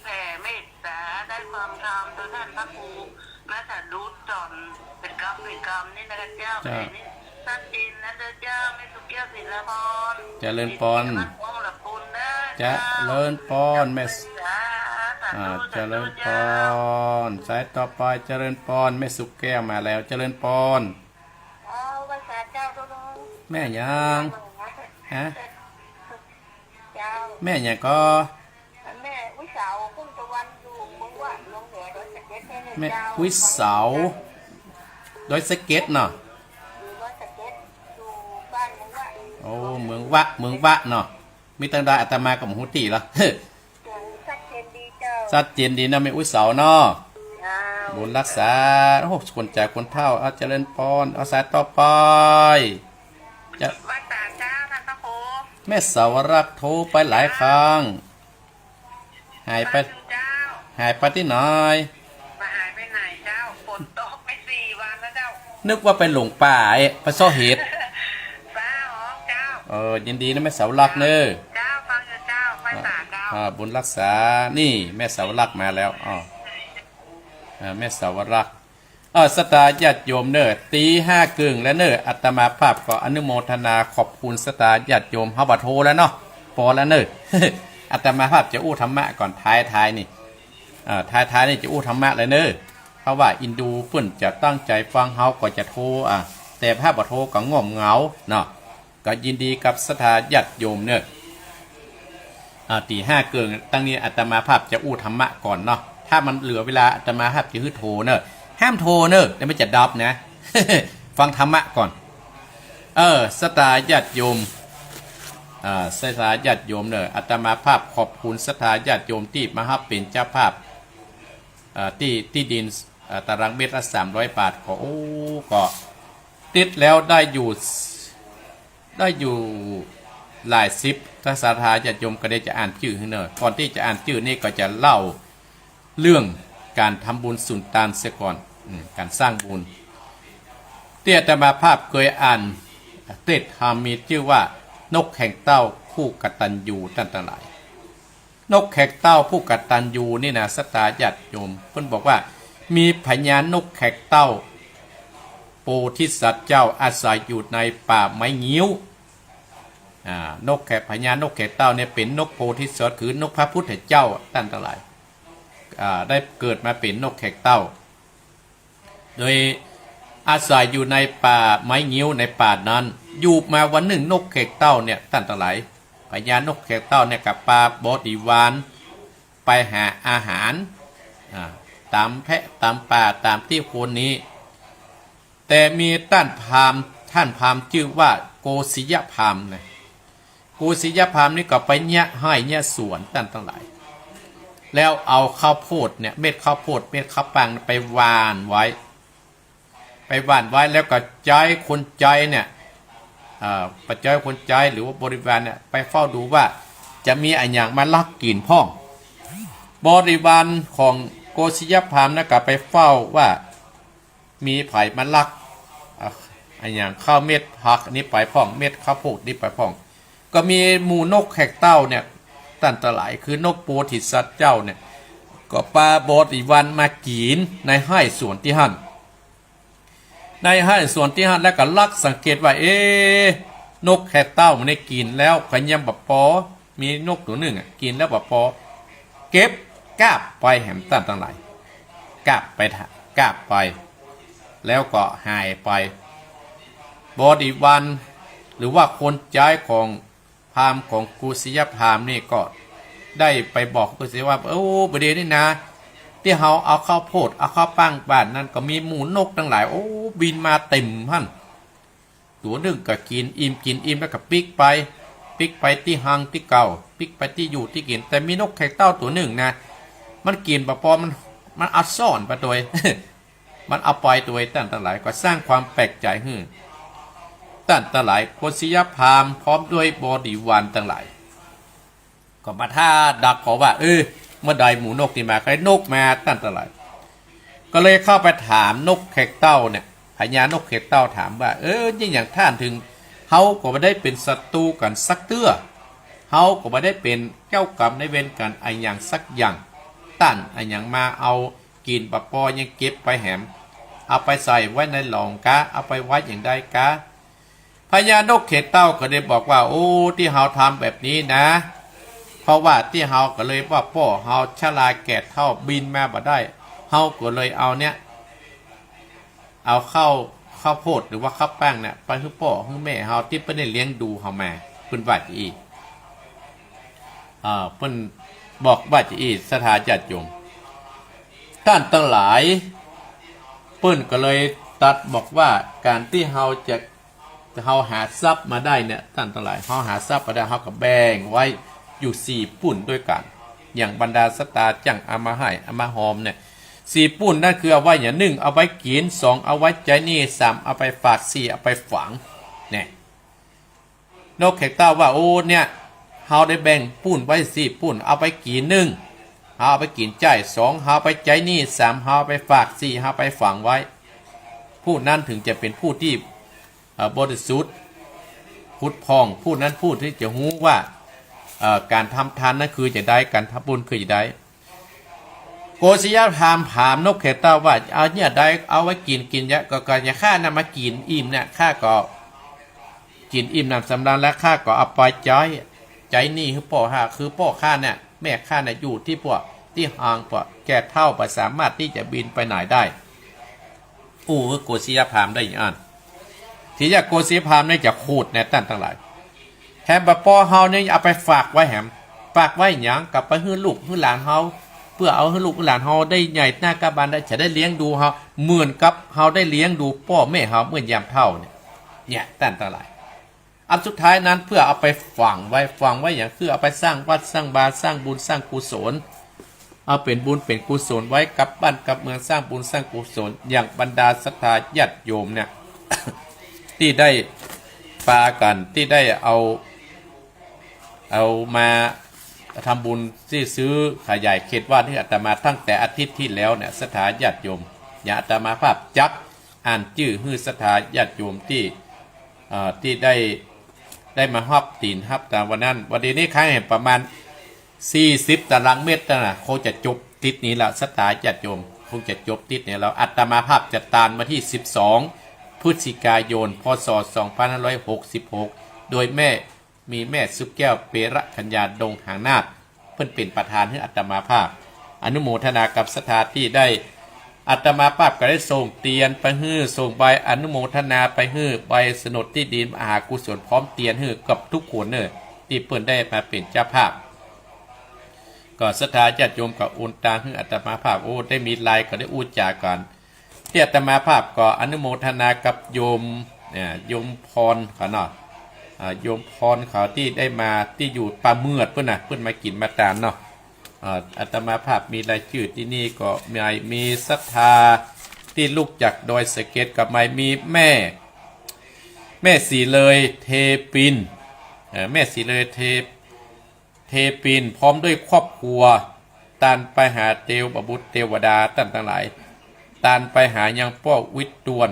แผ่เมตตา ได้ฟังธรรมต่อท่านพระครู มาสะดุดตอนเป็นกำเป็นกำนี่นะคะเจ้า เจ้า อันนี้ชัดเจนนะเจ้า แม่สุแก้วศิลาพร เจริญปอน มาฟ้องหลับบุญนะ เจริญปอน แม่ สาธุ อ่า สาธุ เจริญปอน สายต่อไป เจริญปอน แม่สุแก้วมาแล้ว เจริญปอน เอาภาษาเจ้าดู แม่หยัง ฮะ เจ้า แม่หยังก็ แม่อุ๊ยเสา พุ่มตะวันอยู่เมืองวะ เมืองเหนือ ดอยสะเก็ด แม่ แม่เจ้า อุ๊ยเสา ดอยสะเก็ดเนาะ อยู่ดอยสะเก็ด อยู่บ้านเมืองวะ โอ้ เมืองวะ เมืองวะเนาะ มีตังใดอาตมาก็บ่ฮู้ตี้ละ เสียงชัดเจนดีเจ้า ชัดเจนดีนะแม่อุ๊ยเสาเนาะ เจ้า บุญรักษา โอ้ คนแก่คนเฒ่า เอาเจริญปอน เอาสายต่อไป จะ ว่าตาเจ้าท่านพระครู แม่สาวรักษ์โทรไปหลายครั้ง หายไป เจ้า หายไปตี้ไหน มาหายไปไหนเจ้า ฝนตกไปสี่วันแล้วเจ้า นึกว่าไปหลงป่า เอ๊ะ ไปเซาะเห็ด เจ้า อ๋อ เจ้า เออ ยินดีนะแม่สาวรักษ์เน่อ เจ้า ฟังอยู่เจ้า ไปตาเจ้า อ่า บุญรักษา นี่แม่สาวรักษ์มาแล้ว อ๋อ อ่า แม่สาวรักษ์ เออ ศรัทธาญาติโยมเน่อ ตีห้าเกิ่งแล้วเน่อ อาตมาภาพก็อนุโมทนาขอบคุณศรัทธาญาติโยม เฮาบ่โทแล้วเนาะ ปอแล้วเน่อ อาตมาภาพจะอู้ธรรมะก่อน ท้ายๆ นี่ เอ่อ ท้ายๆ นี่จะอู้ธรรมะเลยเน่อ เพราะว่าอินดูเปิ้นจะตั้งใจ๋ฟัง เฮาก็จะโท อ่ะ แต่ถ้าบ่โทก็ง่วงเหงาเนาะ ก็ยินดีกับศรัทธาญาติโยมเน่อ อ่า ตีห้าเกิ่ง ตังนี้อาตมาภาพจะอู้ธรรมะก่อนเนาะ ถ้ามันเหลือเวลาอาตมาภาพจะหื้อโทเน่อ ห้ามโทเน่อ เดี๋ยวมันจะดับนะ ฟังธรรมะก่อน เออ ศรัทธาญาติโยม อ่า ศรัทธาญาติโยมเน่อ อาตมาภาพขอบคุณศรัทธาญาติโยมตี้มาฮับเป๋นเจ้าภาพ อ่า ตี้ ตี้ดิน อ่า ตารางเมตรละสามร้อยบาท ก็ โอ้ ก็ติดแล้วได้อยู่ ได้อยู่หลายสิบ ถ้าศรัทธาญาติโยมก็ได้จะอ่านจื้อหื้อเน่อ ก่อนตี้จะอ่านจื้อนี่ก็จะเล่าเรื่องก๋านทำบุญสุนตานเสียก่อน อืม ก๋านสร้างบุญ ตี้อาตมาภาพเกยอ่านเตสน์ธรรมมีจื้อว่า นกแขกเต้าผู้กตัญญู ต้านตังหลาย นกแขกเต้าผู้กตัญญูนี่นะ ศรัทธาญาติโยม เปิ้นบอกว่า มีพญานกแขกเต้า โพธิสัตว์เจ้าอาศัยอยู่ในป่าไม้งิ้ว อ่า นกแขก พญานกแขกเต้าเนี่ยเป๋นนกโพธิสัตว์ คือนกพระพุทธเจ้า ต้านตังหลาย อ่า ได้เกิดมาเป๋นนกแขกเต้า โดยอาศัยอยู่ในป่าไม้งิ้วในป่านั้น อยู่มาวันนึ่งนกแขกเต้าเนี่ย ต้านตังหลาย พญานกแขกเต้าเนี่ยก็ปาบริวารไปหาอาหาร อ่า ต๋ามแพะต๋ามป่าต๋ามตี้คนนี้ แต่มีต้านพราหมณ์ ต้านพราหมณ์จื้อว่าโกสิยพราหมณ์นะ โกสิยพราหมณ์นี่ก็ไปเยียะไฮ่เยียะสวน ต้านตังหลาย แล้วเอาข้าวโพดเนี่ย เม็ดข้าวโพด เม็ดข้าวปังไปหว่านไว้ ไปหว่านไว้แล้วก็ใจ๊คนใจ๊เนี่ย เอ่อ ไปใจ๊คนใจ๊หรือว่าบริวารเนี่ย ไปเฝ้าดูว่าจะมีอะหยังมาลักกิ๋นพ่อง บริวารของโกสิยพราหมณ์นะก็ไปเฝ้าว่า มีใผมาลัก อ่ะ อะหยังข้าวเม็ดผักอันนี้ไปพ่อง เม็ดข้าวโพดนี้ไปพ่อง ก็มีหมู่นกแขกเต้าเนี่ย ต้านตังหลาย คือนกโพธิสัตว์เจ้าเนี่ย ก็ปาบริวารมากิ๋นในไฮ่สวนตี้หั้น ในไฮ่สวนตี้หั้น แล้วก็ลักสังเกตว่า เอ๊ะ นกแขกเต้ามันได้กิ๋นแล้วก็ยังบ่ปอ มีนกตั๋วนึ่งอะ กิ๋นแล้วบ่ปอ เก็บกาบไปแหม ต้านตังหลาย กาบไปทะ กาบไป แล้วก็หายไป บริวาร หรือว่าคนใจ๊ของพราหมณ์ของโกสิยพราหมณ์นี่ก็ได้ไปบอกโกสิยว่า โอ้ บ่าเดี่ยวนี้นะ ตี้เฮาเอาข้าวโพด เอาข้าวปังหว่านนั้น ก็มีหมู่นกตังหลาย โอ้ บินมาเต๋มหั้น ตั๋วนึ่งก็กิ๋นอิ่ม กิ๋นอิ่มแล้วก็ปิ๊กไป ปิ๊กไปตี้ฮังตี้เก่า ปิ๊กไปตี้อยู่ตี้กิ๋น แต่มีนกแขกเต้าตั๋วนึ่งนะ มันกิ๋นบ่ปอ มัน มันเอาซ่อนไปตวย มันเอาไปตวย ต้านตังหลาย ก็สร้างความแปลกใจ๋หื้อ ต้านตังหลาย โกสิยพราหมณ์พร้อมด้วยบริวารตังหลาย ก็มาท่าดักผ่อว่า เออ เมื่อใดหมู่นกนี้มา ใค่นกมา ต้านตังหลาย ก็เลยเข้าไปถามนกแขกเต้าเนี่ย พญานกแขกเต้าถามว่า เออ เยียะหยังต้านเถิง เฮาก็บ่ได้เป๋นศัตรูกั๋นสักเตื้อ เฮาก็บ่ได้เป๋นเจ้ากรรมนายเวรกั๋นอะหยังสักอย่าง ต้านอะหยังมาเอากิ๋นบ่ปอ ยังเก็บไปแหม เอาไปใส่ไว้ในหลองก๊า เอาไปไว้อย่างใดก๊า พญานกแขกเต้าก็เลยบอกว่า โอ้ ตี้เฮาทำแบบนี้นะ เพราะว่าตี้เฮาก็เลยว่าป้อเฮาชราแก่เฒ่าบินมาบ่ได้ เฮาก็เลยเอาเนี่ย เอาข้าว ข้าวโพดหรือว่าข้าวปังเนี่ย ไปหื้อป้อหื้อแม่เฮาตี้เปิ้นได้เลี้ยงดูเฮามา เปิ้นว่าจาอี้ อ่า เปิ้นบอกว่าจาอี้ ศรัทธาญาติโยม ต้านตังหลาย เปิ้นก็เลยตรัสบอกว่า ก๋านตี้เฮาจะ เฮาหาทรัพย์มาได้เนี่ย ต้านตังหลาย เฮาหาทรัพย์มาได้ เฮาก็แบ่งไว้อยู่สี่ปุ้นตวยกั๋น อย่างบรรดาศรัทธาจั่งเอามาไห้ เอามาหอมเนี่ย สี่ปุ้นนั้นคือเอาไว้อย่าง นึ่ง เอาไว้กิ๋น สอง เอาไว้ใจ๊หนี้ สาม เอาไปฝาก สี่ เอาไปฝัง เนี่ย นกแขกเต้าว่า โอ้ เนี่ย เฮาได้แบ่งปุ้นไว้สี่ปุ้น เอาไปกิ๋น นึ่ง เฮาเอาไปกิ๋นใจ๊ สอง เฮาเอาไปใจ๊หนี้ สาม เฮาเอาไปฝาก สี่ เฮาเอาไปฝังไว้ ผู้นั้นเถิงจะเป๋นผู้ตี้ เอ่อ บริสุทธิ์ ผุดผ่อง ผู้นั้นผู้ตี้จะฮู้ว่า เอ่อ ก๋านทำทานนั้นคือจะใด ก๋านทำบุญคือจะใด โกศยพราหมณ์ถามนกแขกเต้าว่า เอาเยียะใดเอาไว้กิ๋น กิ๋นเยียะ ก็ ก็เยียะข้านั้นมากิ๋นอิ่มเนี่ย ข้าก็กิ๋นอิ่มหนำสำราญแล้ว ข้าก็เอาไปใจ๊ ใจ๊หนี้หื้อป้อข้า คือป้อข้าเนี่ย แม่ข้าเนี่ยอยู่ตี้ป้อ ตี้ฮางป้อ แก่เฒ่าบ่สามารถตี้จะบินไปไหนได้ อู้ โกศยพราหมณ์ได้อย่างอั้น ทีเยียะโกศยพราหมณ์เนี่ยจะขูดแน่ต้านตังหลาย แหมบ่าป้อเฮาเนี่ยเอาไปฝากไว้แหม ฝากไว้หยัง ก็ไปหื้อลูกหื้อหลานเฮา เปื้อเอาหื้อลูกหื้อหลานเฮาได้ใหญ่หน้ากาบาล ได้ จะได้เลี้ยงดูเฮา เหมือนกับเฮาได้เลี้ยงดูป้อแม่เฮาเมื่อยามเฒ่าเนี่ย เนี่ยต้านตังหลาย อันสุดท้ายนั้นเปื้อเอาไปฝังไว้ ฝังไว้หยัง คือเอาไปสร้างวัดสร้างวา สร้างบุญสร้างกุศล เอาเป๋นบุญเป๋นกุศลไว้กับบ้านกับเมือง สร้างบุญสร้างกุศล อย่างบรรดาศรัทธาญาติโยมเนี่ย ตี้ได้ปากั๋น ตี้ได้เอา เอามาทำบุญตี้ซื้อขยายเขตวัดหื้ออาตมาตั้งแต่อาทิตย์ตี้แล้วเนี่ย ศรัทธาญาติโยม อย่างอาตมาภาพจักอ่านจื้อหื้อศรัทธาญาติโยมตี้ เอ่อ ตี้ได้ ได้มาฮับตี๋นฮับตานวันนั้น วันนี้นี่ข้างแหมประมาณสี่สิบตารางเมตรนะ คงจะจบตี้นี้แล้ว ศรัทธาญาติโยม คงจะจบตี้นี้แล้ว อาตมาภาพจะตานวันตี้สิบสอง พฤศจิกายน พ.ศ. สองพันห้าร้อยหกสิบหก โดยแม่ มีแม่สุขแก้ว เประกัญญา ดงหางนาค เปิ้นเป๋นประธานหื้ออาตมาภาพ อนุโมทนากับศรัทธาตี้ได้ อาตมาภาพก็ได้ส่งเตียนไปหื้อ ส่งใบอนุโมทนาไปหื้อ ใบโฉนดตี้ดินมหากุศล พร้อมเตียนหื้อกับทุกคนเน่อ ตี้เปิ้นได้มาเป๋นเจ้าภาพ ก็ศรัทธาญาติโยมก็โอนตังค์หื้ออาตมาภาพ โอ้ ได้มีไลน์ก็ได้อู้จ๋ากั๋น ตี้อาตมาภาพก็อนุโมทนากับโยม อ่า โยมพรเขาเนาะ อ่า โยมพรเขาตี้ได้มา ตี้อยู่ป่าเมือดปู๊นน่ะ เปิ้นมากิ๋นมาตานเนาะ อ่า อาตมาภาพมีรายจื้อตี้นี่ก็มี มีศรัทธาตี้ลุกจากดอยสะเก็ด ก็มี มีแม่ แม่ศรีเลย เทปิน เอ่อ แม่ศรีเลย เท เทปิน พร้อมด้วยครอบครัว ตานไปหาเตวบุตรเตวดาต้านตังหลาย ตานไปหายังป้อวิทย์ตวน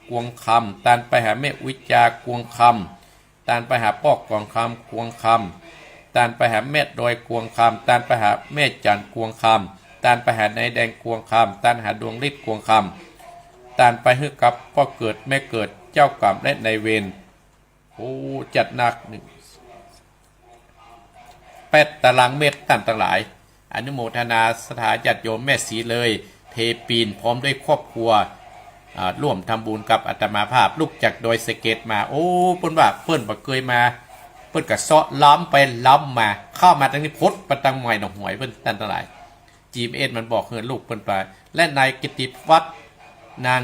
กวงคำ ตานไปหาแม่วิจา กวงคำ ตานไปหาป้อกองคำ กวงคำ ตานไปหาแม่ดอย กวงคำ ตานไปหาแม่จันทร์ กวงคำ ตานไปหานายแดง กวงคำ ตานหาดวงฤทธิ์ กวงคำ ตานไปหื้อกับป้อเกิด แม่เกิด เจ้ากรรมและนายเวร โอ้ จัดหนักหนึ่ง แปดตารางเมตรต้านตังหลาย อนุโมทนาศรัทธาญาติโยมแม่ศรีเลย เทปิน พร้อมด้วยครอบครัว อ่า ร่วมทำบุญกับอาตมาภาพ ลุกจากดอยสะเก็ดมา โอ้ เปิ้นว่าเปิ้นบ่เกยมา เปิ้นก็เซาะล้ำไปล้ำมา เข้ามาตังนี้พดไปตังแม่หนองหอยเปิ้นต้านตังหลาย จีพีเอสมันบอกหื้อลุกเปิ้นไป และนายกิตติวัฒน์ นาง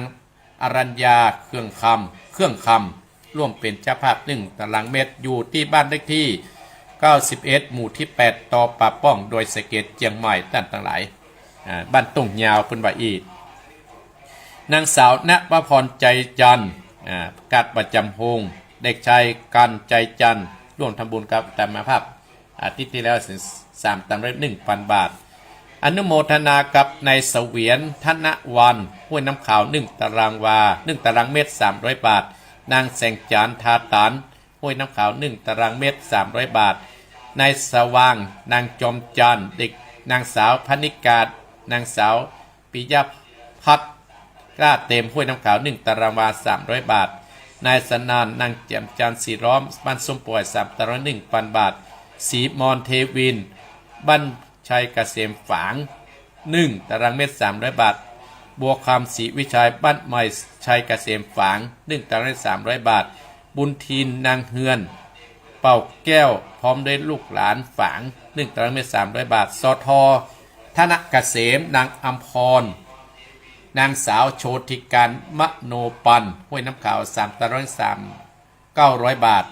อรัญญา เครื่องคำ เครื่องคำ ร่วมเป๋นเจ้าภาพหนึ่งตารางเมตร อยู่ตี้บ้านเลขตี้เก้าสิบเอ็ด หมู่ตี้แปด ต.ป่าป้อง ดอยสะเก็ด เจียงใหม่ ต้านตังหลาย อ่า บ้านต้งยาว เปิ้นว่าอี้ นางสาว ณวพร ใจจันทร์ อ่า กาดประจ๋ำโฮง เด็กชาย กัน ใจจันทร์ ร่วมทำบุญกับอาตมาภาพ อาทิตย์ตี้แล้ว สามตารางเมตร หนึ่งปันบาท อนุโมทนากับนายเสวียน ธนวรรณ ห้วยน้ำขาว หนึ่งตารางวา หนึ่งตารางเมตร สามร้อยบาท นางแสงจันทร์ ทาตาน ห้วยน้ำขาว หนึ่งตารางเมตร สามร้อยบาท นายสว่าง นางจอมจันทร์ เด็ก นางสาว พนิกา นางสาว ปิยพัฒน์ กล้าเต็ม ห้วยน้ำขาว หนึ่งตารางวา สามร้อยบาท นายสนาน นางแจ่มจันทร์ สีล้อม บ้านส้มป่อย สามตาราง หนึ่งปันบาท ศรีมอน เทวิน บ้านชัยเกษมฝาง หนึ่งตารางเมตร สามร้อยบาท บัวคำ ศรีวิชัย บ้านใหม่ชัยเกษมฝาง หนึ่งตารางเมตร สามร้อยบาท บุญทิน นางเฮือน เป่าแก้ว พร้อมด้วยลูกหลานฝาง หนึ่งตารางเมตร สามร้อยบาท สท ธนเกษม นางอำพร นางสาวโชติกาญ มโนปัน ห้วยน้ำขาว สามตาราง สาม เก้าร้อยบาท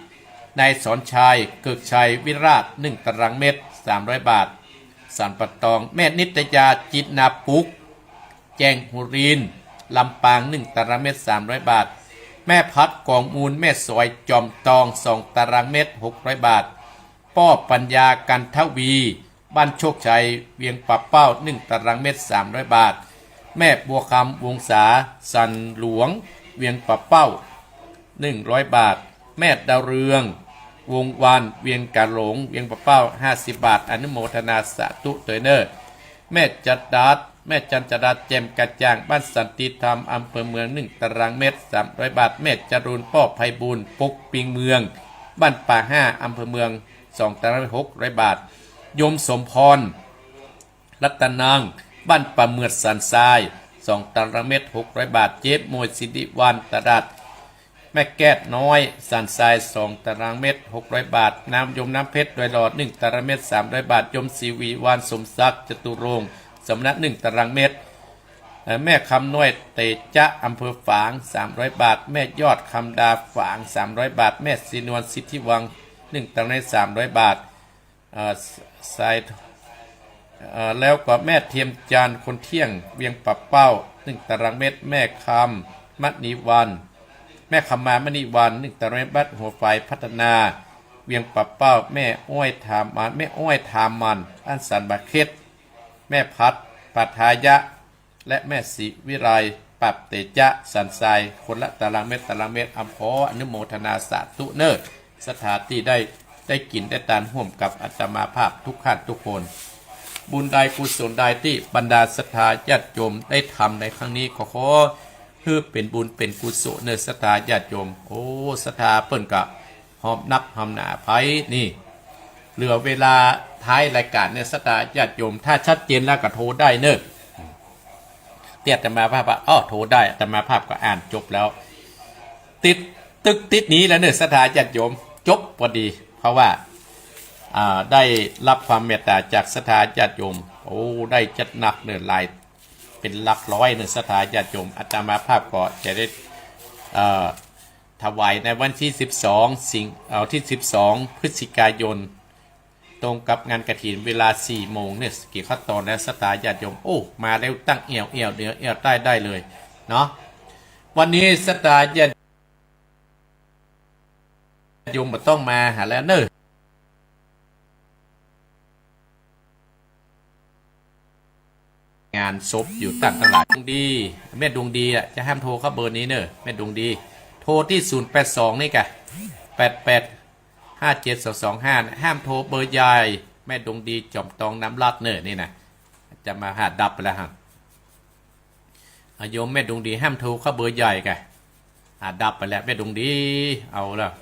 นายสอนชัย เกิกชัย วิราช หนึ่งตารางเมตร สามร้อยบาท สันป่าตอง แม่นิตยา จิตนาปุก แจ้งฮูรินทร์ ลำปาง หนึ่งตารางเมตร สามร้อยบาท แม่พัด กองมูล แม่สอย จอมตอง สองตารางเมตร หกร้อยบาท ป้อปัญญา กันทวี บ้านโชคชัย เวียงป่าเป้า หนึ่งตารางเมตร สามร้อยบาท แม่บัวคำ วงศา สันหลวง เวียงป่าเป้า หนึ่งร้อยบาท แม่ดาวเรือง วงศ์วรรณ เวียงกาหลง เวียงป่าเป้า ห้าสิบบาท อนุโมทนาสาธุเตยเน่อ แม่จัดดัด แม่จันจรัตน์ แจ่มกระจ่าง บ้านสันติธรรม อำเภอเมือง หนึ่งตารางเมตร สามร้อยบาท แม่จรูน ป้อไพบูลย์ ปกปิงเมือง บ้านป่าห้า อำเภอเมือง สองตารางเมตร หกร้อยบาท โยมสมพร รัตนัง บ้านป่าเหมือด สันทราย สองตารางเมตร หกร้อยบาท เจ๊หมวย สิริวัลย์ ตลาดแม่แก้ดน้อย สันทราย สองตารางเมตร หกร้อยบาท น้ำ โยมน้ำเพชร ดอยหลอด หนึ่งตารางเมตร สามร้อยบาท โยมศรีวี วานสมศักดิ์ จตุรงค์ สมณะ หนึ่งตารางเมตร เอ่อ แม่คำน้อย เตจ๊ะ อำเภอฝาง สามร้อยบาท แม่ยอด คำดา ฝาง สามร้อยบาท แม่ศรีนวล สิทธิวัง หนึ่งตารางเมตร สามร้อยบาท เอ่อ ส- สาย เอ่อ แล้วก็แม่เทียมจันทร์ คนเที่ยง เวียงป่าเป้า หนึ่งตารางเมตร แม่คำ มณีวัน แม่คำมา มณีวัน หนึ่งตารางเมตร บ้านหัวฝายพัฒนา เวียงป่าเป้า แม่อ้อย ถามัน แม่อ้อย ถามัน บ้านสันป่าเข็ด แม่พัด ปัทายะ และแม่ศรีวิไล ปรับเตจ๊ะ สันทราย คนละตารางเมตร ตารางเมตร อำ ขออนุโมทนาสาธุเน่อ ศรัทธาตี้ได้ ได้กิ๋นได้ตานฮ่วมกับอาตมาภาพทุกท่านทุกคน บุญใดกุศลใดตี้บรรดาศรัทธาญาติโยมได้ทำในครั้งนี้ ก็ขอหื้อเป๋นบุญเป๋นกุศลเน่อศรัทธาญาติโยม โอ้ ศรัทธาเปิ้นก็ หอบนักหอบหนาไปนี่ เหลือเวลาท้ายรายก๋านเนี่ย ศรัทธาญาติโยม ถ้าชัดเจนแล้วก็โทรได้เน่อ ตี้อาตมาภาพว่า อ้อ โทรได้ อาตมาภาพก็อ่านจบแล้ว ติด ตึกติดนี้แล้วเน่อ ศรัทธาญาติโยม จบพอดี เพราะว่า อ่า ได้รับความเมตตาจากศรัทธาญาติโยม โอ้ ได้จัดหนักเน่อ หลาย เป๋นหลักร้อยเน่อ ศรัทธาญาติโยม อาตมาภาพก็จะได้ เอ่อ ถวายในวันตี้ สิบสอง สิง เอ่อ ตี้ สิบสอง พฤศจิกายน ตรงกับงานกฐิน เวลา สี่โมงเนี่ย กี่ขั้นตอนนะ ศรัทธาญาติโยม โอ้ มาแล้วตั้งแอ่ว แอ่วเหนือ แอ่วใต้ได้เลยเนาะ วันนี้ศรัทธาญาติโยมบ่ต้องมาหาแล้วเน่อ งานศพอยู่ตังตังหลาย ดวงดี แม่ดวงดีอะ จะห้ามโทรเข้าเบอร์นี้เน่อ แม่ดวงดี โทรตี้ ศูนย์แปดสอง นี่กะ แปดแปดห้าเจ็ดสองสองห้า นะ ห้ามโทรเบอร์ใหญ่ แม่ดวงดี จ๋อมตอง น้ำลาดเน่อ นี่นะ จะมาหาดับไปแล้วฮะ อ่ะ โยมแม่ดวงดี ห้ามโทรเข้าเบอร์ใหญ่กะ อ่ะ ดับไปแล้ว แม่ดวงดี เอาแล้ว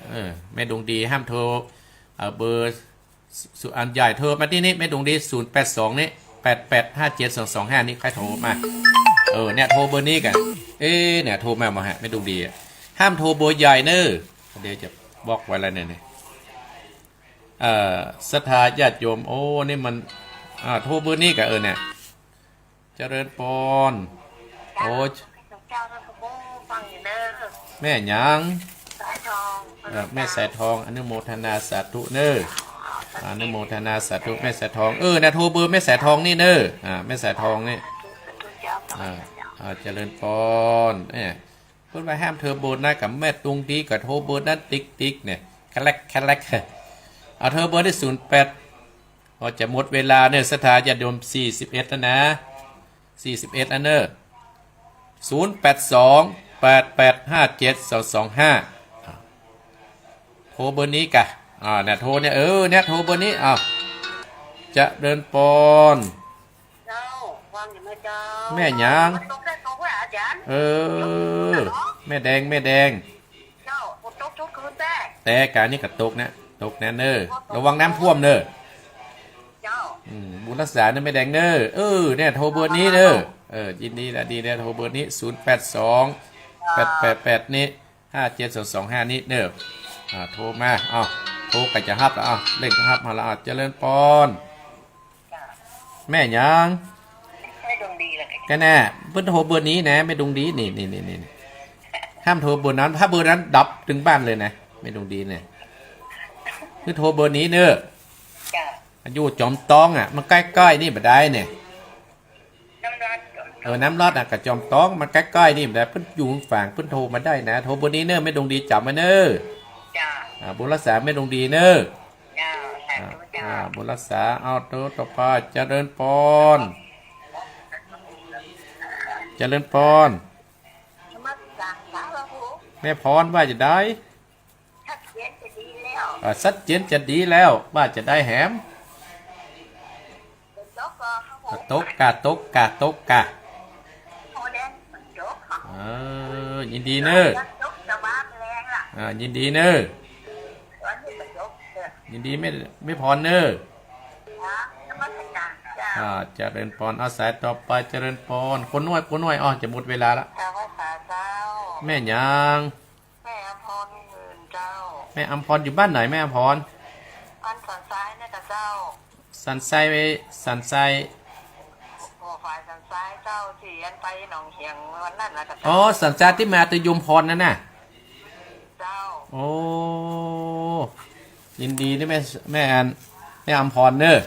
เออ แม่ดวงดี ห้ามโทร เอ่อ เบอร์ สุ- อันใหญ่โทรมาตี้นี่ แม่ดวงดี ศูนย์แปดสอง นี่ แปดแปดห้าเจ็ดสองสองห้า นี่ ใค่โทรมา เออ เนี่ย โทรเบอร์นี้กะ เอ๊ะ เนี่ย โทรมาบ่ฮะ แม่ดวงดีอะ ห้ามโทรเบอร์ใหญ่เน่อ เดี๋ยวจะบอกไว้แล้วเนี่ย เนี่ย เอ่อ ศรัทธาญาติโยม โอ้ นี่มัน อ่า โทรเบอร์นี้กะ เออ เนี่ย เจริญปอน โอ้ เจ้า ท่านพระครูฟังอยู่เด้อ แม่หยัง สายทอง เออ แม่สายทอง อนุโมทนาสาธุเน่อ อนุโมทนาสาธุ แม่สายทอง เออ นะ โทรเบอร์แม่สายทองนี่เน่อ อ่า แม่สายทองนี่ สาธุเจ้า อ่า อ่า เจริญปอน เนี่ย เปิ้นว่าห้ามโทรเบอร์นั้นกะ แม่ดวงดีกะโทรเบอร์นั้นติ๊กๆ เนี่ย แคร็กแคร็ก เอา โทรเบอร์ตี้ ศูนย์แปด ก็จะหมดเวลาเน่อ ศรัทธาญาติโยม สี่สิบเอ็ด แล้วนะ สี่สิบเอ็ด แล้วเน่อ ศูนย์แปดสอง แปดแปดห้าเจ็ดสองสองห้า อ่ะ โทรเบอร์นี้กะ อ่า เนี่ย โทรเนี่ย เออ เนี่ย โทรเบอร์นี้ อ้าว เจริญปอน เจ้า ฟังอยู่นะเจ้า แม่หยัง มันตกได้ตกว่าอาจ๋ารย์ เออ แม่แดง แม่แดง เจ้า ฝนตกทุกคืนแต๊ แต่กานี้ก็ตกนะ ตกแน่เน่อ ระวังน้ำท่วมเน่อ เจ้า อืม บุญรักษาเน่อแม่แดงเน่อ เออ เนี่ย โทรเบอร์นี้เน่อ เออ ยินดีละ ดีแล้ว โทรเบอร์นี้ ศูนย์แปดสอง แปดแปดแปด นี่ ห้าเจ็ดสองสองห้า นี่เน่อ อ่า โทรมา อ้าว โทรก็จะฮับละ อ้าว เร่งฮับมาละ อ้าว เจริญปอน แม่หยัง แม่ดวงดีเลย ก็แน่ เปิ้นโทรเบอร์นี้นะ แม่ดวงดี นี่ นี่ นี่ นี่ ห้ามโทรเบอร์นั้น ถ้าเบอร์นั้นดับตึงบ้านเลยนะ แม่ดวงดีเนี่ย คือโทรเบอร์นี้เน่อ จ้ะ อยู่จ๋อมตองอะ มันใก้ๆ นี่บ่ได้เนี่ย น้ำลาดจ๋อมตอง เออ น้ำลาดอะ กับจ๋อมตอง มันใก้ๆ นี่บ่ได้ เปิ้นอยู่ฝาง เปิ้นโทรมาได้นะ โทรเบอร์นี้เน่อ แม่ดวงดีจ๋ำไว้เน่อ จ้ะ อ่า บุญรักษาแม่ดวงดีเน่อ จ้ะ สาธุจ้ะ อ่า บุญรักษา เอา โตต่อไป เจริญปอน เจริญปอน นมัสการค่ะพระครู แม่พรว่าจะได้ ชัดเจนจะดีแล้ว อ่า ชัดเจนจะดีแล้ว ว่าจะได้แหม ฝนตกก็เขาก็ ตกกะ ตกกะ ตกกะ เออ ยินดีเน่อ อ่า ยินดีเน่อ ยินดีแม่ แม่พรเน่อ อ่า เจริญปอน เอาสายต่อไป เจริญปอน คนน้อย คนน้อย อ้อ จะหมดเวลาละ แม่หยัง แม่อำพร เจ้า แม่อำพรอยู่บ้านไหน แม่อำพร บ้านสันทรายเนี่ยกะเจ้า สันทราย สันทราย โอ้ ฝ่ายสันทรายเจ้า ตี้อันไปหนองเหียงวันนั้นนะกะเจ้า อ๋อ สันทรายตี้มาตะยมพรนั่นน่ะ เจ้า โอ้ ยินดีเน่อแม่ แม่อัน แม่อำพรเน่อ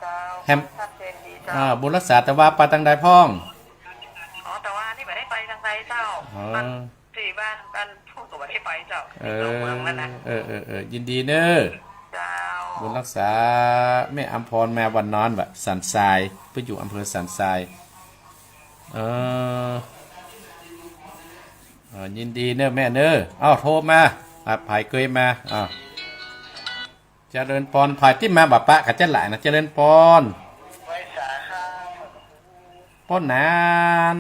เจ้า แฮม ชัดเจนดีเจ้า อ่า บุญรักษาตะวาไปตางใดพ่อง อ๋อ ตะวานี่บ่ได้ไปตางใดเจ้า อ๋อ ตี้บ้าน บ้านพูดก็บ่ได้ไปเจ้า เออ ตี้ตัวเมืองนั่นนะ เออ เออ เออ ยินดีเน่อ เจ้า บุญรักษา แม่อำพรมาวันนั้นวะ สันทราย เปิ้นอยู่อำเภอสันทราย เออ เออ ยินดีเน่อแม่เน่อ เอ้า โทรมา อ่ะ ผายเกยมา อ่ะ เจริญปอน ผายตี้มาบ่ปะกั๋นจะหลายนะ เจริญปอน ปอนหนาน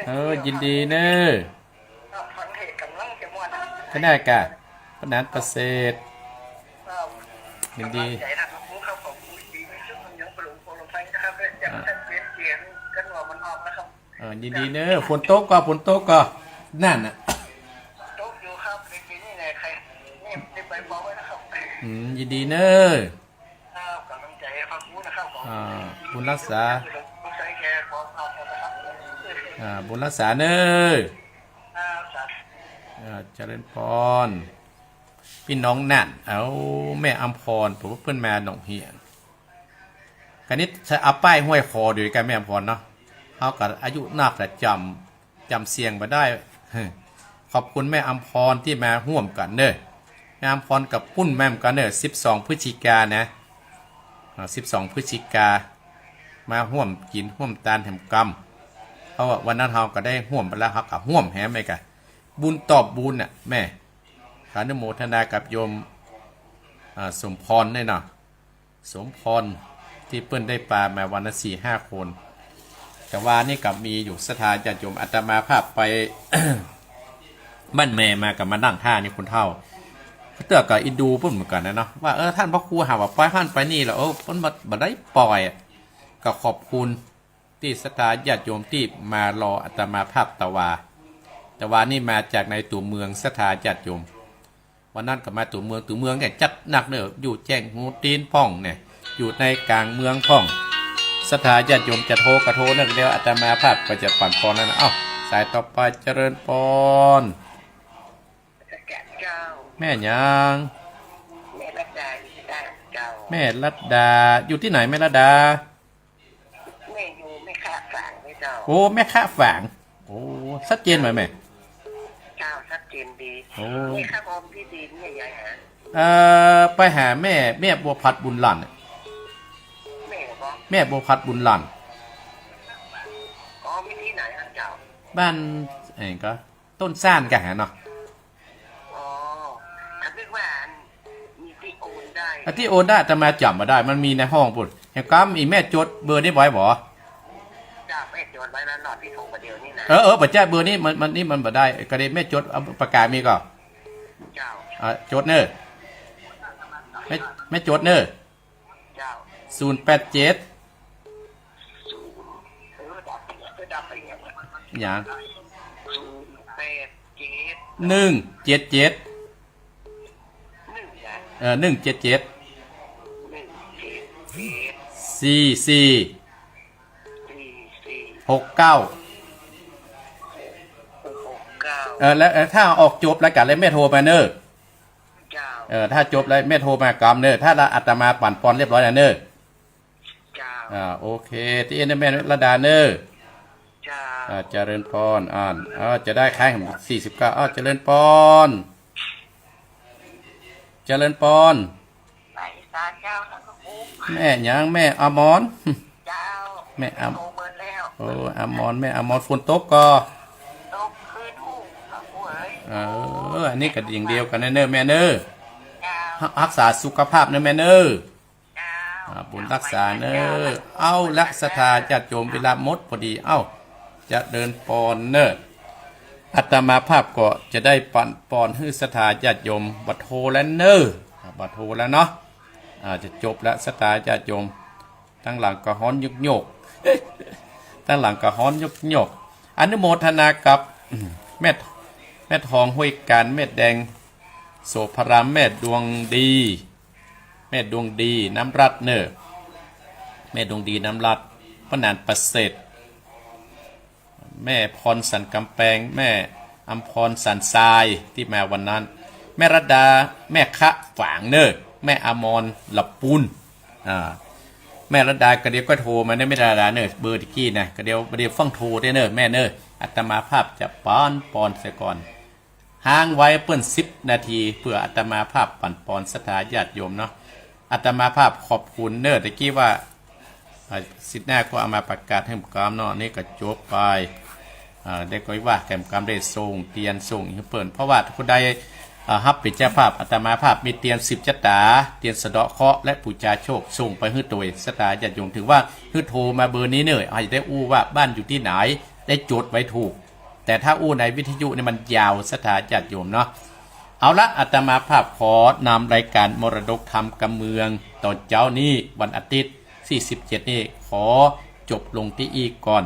เออ ยินดีเน่อ ก็ได้กะ ปอนหนานประเสริฐ ยินดี อ่ะ เออ ยินดีเน่อ ฝนตกก่อ ฝนตกก่อ นั่นน่ะ ตกอยู่ครับ ในปีนี้เนี่ย ใคร นี่ นี่ไปบอกไว้นะครับ อืม ยินดีเน่อ ครับ ก๋ำลังใจ๋ให้พระครูนะครับ อ่า บุญรักษา ใช้แค่ความเอานะครับ อ่า บุญรักษาเน่อ ครับ อ่า เจริญปอน ปี้น้องนั่น เอ้า แม่อำพร ผมว่าเปิ้นมาหนองเหียง คราวนี้จะเอาป้ายห้อยคอดูกั๋นแม่อำพรเนาะ เฮาก็อายุนักแต่จ๋ำ จ๋ำเสียงบ่ได้ ขอบคุณแม่อำพรตี้มาฮ่วมกั๋นเน่อ แม่อำพรก็ปุ้นมาเหมือนกั๋นเน่อ สิบสองพฤศจิกานะ อ่า สิบสองพฤศจิกา มาฮ่วมกิ๋นฮ่วมตานแหมกำ เพราะว่าวันนั้นเฮาก็ได้ฮ่วมไปแล้ว เฮาก็ฮ่วมแหมไปกะ บุญตอบบุญน่ะแม่ ขออนุโมทนากับโยม อ่า สมพรด้วยเนาะ สมพร ตี้เปิ้นได้ปามาวันละสี่ห้าคน แต่ว่านี่ก็มีอยู่ศรัทธาญาติโยม อาตมาภาพไป บ้านแม่มาก็มานั่งท่านี่คนเฒ่า เขาเตื้อก็อินดูเปิ้นเหมือนกั๋นนะเนาะ ว่า เออ ต้านพระครูหาว่าปอยหั้นปอยนี่แหละ เออ เปิ้นบ่ บ่ได้ปอยอะ ก็ขอบคุณตี้ศรัทธาญาติโยมตี้มารออาตมาภาพตะวา ตะวานี่มาจากในตั๋วเมืองศรัทธาญาติโยม วันนั้นก็มาตั๋วเมือง ตั๋วเมืองเนี่ยจัดหนักเน่อ อยู่แจ้งฮูตีนพ่องเนี่ย อยู่ในก๋างเมืองพ่อง ศรัทธาญาติโยมจะโทรก็โทรเน่อ เดี๋ยวอาตมาภาพก็จะปั่นปอนแล้วนะ เอ้า สายต่อไป เจริญปอน เจ้า แม่หยัง แม่รัตดา เจ้า แม่รัตดา อยู่ตี้ไหนแม่รัตดา แม่อยู่แม่คะฝางนี่เจ้า โอ้ แม่คะฝาง โอ้ ชัดเจนไหมแม่ เจ้า ชัดเจนดี โอ้ แม่คะออมตี้ใดเนี่ย ยายหา เอ่อ ไปหาแม่ แม่บัวผัดบุญหลั่น แม่บ่ แม่บัวผัดบุญหลั่น อ๋อ มีตี้ไหนอะเจ้า บ้าน เอ่อ ก็ ต้นซ่านก็หาเนาะ อ๋อ ก็นึกว่าอันมีตี้โอนได้ อันตี้โอนได้อาตมาจ๋ำบ่ได้ มันมีในห้องปุ้น แหมกำ อี่แม่จดเบอร์นี้ไว้บ่ เจ้า แม่จดไว้แล้วเนาะ ตี้โทรมาเดี๋ยวนี้นะ เออ เออ บ่ใจ้ เบอร์นี้มัน มัน นี่มันบ่ได้ ก็เลยแม่จด เอาปากกามีก่อ เจ้า อ่ะ จดเน่อ แม่ แม่จดเน่อ เจ้า ศูนย์แปดเจ็ด ศูนย์ เออ ดับไปเนี่ย เออ ดับไปเนี่ย หยัง ศูนย์แปดเจ็ด หนึ่งเจ็ดเจ็ด หนึ่งนะ เออ หนึ่งเจ็ดเจ็ด หนึ่งเจ็ดเจ็ด สี่สี่ สี่สี่ หกเก้า หกเก้า เออ แล้ว เออ ถ้าออกจบรายก๋านแล้วแม่โทรมาเน่อ เจ้า เออ ถ้าจบแล้วแม่โทรมากำเน่อ ถ้าละอาตมาปั่นปอนเรียบร้อยแล้วเน่อ เจ้า อ่า โอเค ตี้เอ็นแม่รัตดาเน่อ เจ้า อ่า เจริญปอน อ่าน อ่า จะได้คล้ายสี่สิบเก้า อ่า เจริญปอน เจริญปอน ไหนสาเจ้านะครู แม่หยัง แม่อมร เจ้า แม่อม โตเบิดแล้ว โอ้ อมร แม่อมร ฝนตกก่อ ตกคืนหูครับครูเอ๋ย เออ อันนี้ก็อย่างเดียวกั๋นเน่อแม่เน่อ เจ้า รักษาสุขภาพเน่อแม่เน่อ เจ้า อ่า บุญฮักษาเน่อ เอาละศรัทธาญาติโยม เวลาหมดพอดี เอ้า เจริญปอนเน่อ อาตมาภาพก็จะได้ปันปอนหื้อศรัทธาญาติโยม บ่โทแล้วเน่อ อ่า บ่โทแล้วเนาะ อ่า จะจบแล้วศรัทธาญาติโยม ตังหลังก็ฮ้อนยุกโยก ตังหลังก็ฮ้อนยุกโยก อนุโมทนากับ แม่ แม่ทองห้วยการ แม่แดงโสภาราม แม่ดวงดี แม่ดวงดีน้ำรัตน์เน่อ แม่ดวงดีน้ำรัตน์ ป้าหนานประเสริฐ แม่พรสันกำแปง แม่อำพรสันทราย ตี้มาวันนั้น แม่รัตดา แม่คะฝางเน่อ แม่อมรละปูน อ่า แม่รัตดาก็เดี๋ยวก็โทรมาเน่อ แม่รัตดาเน่อ เบอร์ตะกี้นะ ก็เดี๋ยว เดี๋ยวฟั่งโทรได้เน่อ แม่เน่อ อาตมาภาพจะปันปอนเสียก่อน ฮ้างไว้เปิ้นสิบนาที เปื้ออาตมาภาพปันปอนศรัทธาญาติโยมเนาะ อาตมาภาพขอบคุณเน่อ ตะกี้ว่า อ่า สิทธิ์หน้าก็เอามาประกาศหื้อแหมกำเนาะ นี่ก็จบไป อ่า ได้ก็ว่าแหมกำได้ส่งเตียนส่งหื้อเปิ้น เพราะว่าผู้ใด อ่า ฮับเป๋นเจ้าภาพ อาตมาภาพมีเตียนสืบชะตา เตียนสะเดาะเคราะห์ และปู๋จาโชค ส่งไปหื้อโตยศรัทธาญาติโยม ถือว่าหื้อโทรมาเบอร์นี้เน่อ อาจจะได้อู้ว่าบ้านอยู่ตี้ไหน ได้จดไว้ถูก แต่ถ้าอู้ในวิทยุนี่มันยาวศรัทธาญาติโยมเนาะ เอาละ อาตมาภาพขอนำรายการมรดกธรรมกำเมือง ต๋อนเจ๊านี้วันอาทิตย์ตี้สิบเจ็ดนี้ ขอจบลงตี้อี้ก่อน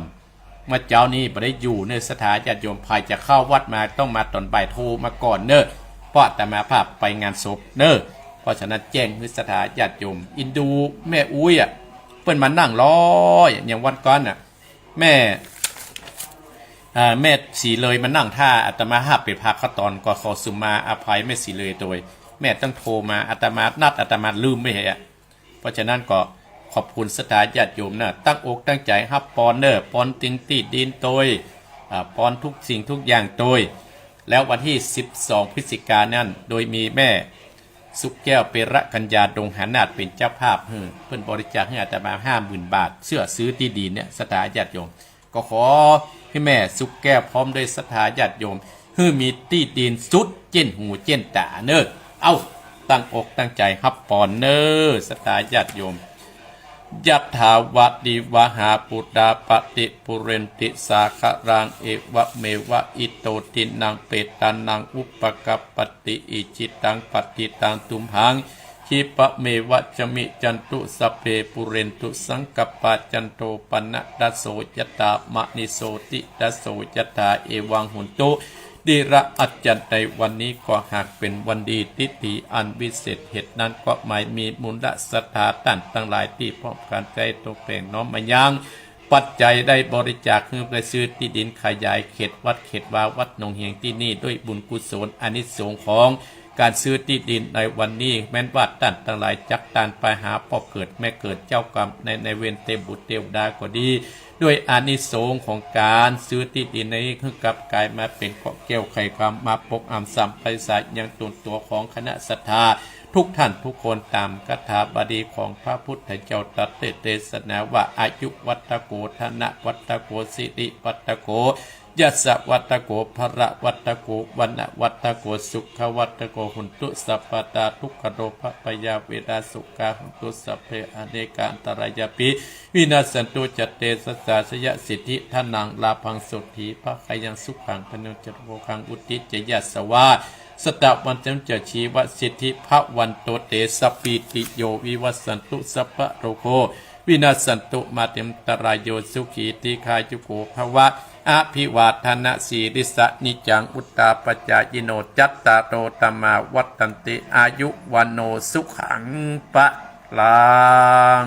เมื่อเจ๊านี้บ่ได้อยู่เน่อศรัทธาญาติโยม ใผจะเข้าวัดมาต้องมาต๋อนบ่ายโทรมาก่อนเน่อ เพราะอาตมาภาพไปงานศพเน่อ เพราะฉะนั้นแจ้งหื้อศรัทธาญาติโยม อินดูแม่อุ๊ยอะ เปิ้นมานั่งรอ อย่างวันก่อนน่ะ แม่ อ่า แม่ศรีเลยมานั่งถ้าอาตมาภาพไปพาข้าต๋อน ก็ขอสุมาอภัยแม่ศรีเลยโตย แม่ต้องโทรมา อาตมานัดอาตมาลืมไปเหอะ เพราะฉะนั้นก็ขอบคุณศรัทธาญาติโยมนะ ตั้งอกตั้งใจ๋ฮับปอนเน่อ ปอนตี้ดินโตย อ่า ปอนทุกสิ่งทุกอย่างโตย แล้ววันตี้สิบสองพฤศจิกายนนั้น โดยมีแม่ สุขแก้ว เประกัญญา ดงหานาถ เป๋นเจ้าภาพหื้อ เปิ้นบริจาคหื้ออาตมาห้าหมื่นบาท เพื่อซื้อตี้ดินเนี่ย ศรัทธาญาติโยม ก็ขอหื้อแม่สุขแก้วพร้อมด้วยศรัทธาญาติโยม หื้อมีตี้ดินสุดเจ๊นหูเจ๊นต๋าเน่อ เอ้า ตั้งอกตั้งใจ๋ฮับปอนเน่อ ศรัทธาญาติโยม ยัตถา วาริวหา ปูรา ปะริปูเรนติ สาคะรัง เอวะเมวะ อิโต ทินนัง เปตานัง อุปะกัปปะติ อิจิตัง ปะฏิตัง ตุมหัง ขิปะเมวะ สะมิชฌันตุ สัพเพ ปูเรนตุ สังกัปปา จันโท ปะนะระโส ยะถา มะณิโชติระโส ยะถา เอวัง โหนตุ ทีระ อาจารย์ ในวันนี้ก็หากเป๋นวันดี ทิฏฐิอันวิเศษ เหตุนั้นก็หมายมีมูลศรัทธาต้านตังหลายตี้พร้อมกั๋นใจ๋ตกแต่งน้อมมายัง ปัจจัยได้บริจาคหื้อไปซื้อตี้ดินขยายเขตวัดเขตวาวัดหนองเฮียงตี้นี่ ด้วยบุญกุศลอานิสงส์ของก๋านซื้อตี้ดินในวันนี้ แม้นว่าต้านตังหลายจักตานไปหาป้อเกิดแม่เกิดเจ้ากรรมนายเวรเตวบุตรเตวดาก็ดี ด้วยอานิสงส์ของก๋านซื้อตี้ดินในนี้ หื้อกลับก๋ายมาเป๋นเกราะแก้วไขกรรม มาปกอำสำไปสายังตนตั๋วของคณะศรัทธาทุกท่านทุกคน ต๋ามคาถาบาลีของพระพุทธเจ้าตรัสเตศนาว่า อายุวัตถโก ธนวัตถโก สิริวัตถโก ยศวัตถโก พละวัตถโก วรรณวัตถโก สุขวัตถโก โหนตุ สัพพะตา ทุกขโรคภัยพยาเวทนา โศกา โหนตุ สัพเพ อเนกา อันตรายาปิ วินัสสันตุ จะเตสะสา ชยสิทธิ ธนัง ลาภัง โสตถี ภะคะยัง สุขัง พะยัง จะโภคัง วุฑฒิ จะยะสะวา สะตะวัน จะ ชีวสิทธิ ภะวันโต เต สะปีติโย วิวัสสันตุ สัพพะโรโค วินัสสันตุ มาเต อันตรายโย สุขี ทีฆายุโก ภะวะ อภิวาทะนะสีลิสสะ นิจจัง วุฑฒาปะจายิโน จัตตาโร ธัมมา วัฑฒันติ อายุ วัณโณ สุขัง พะลัง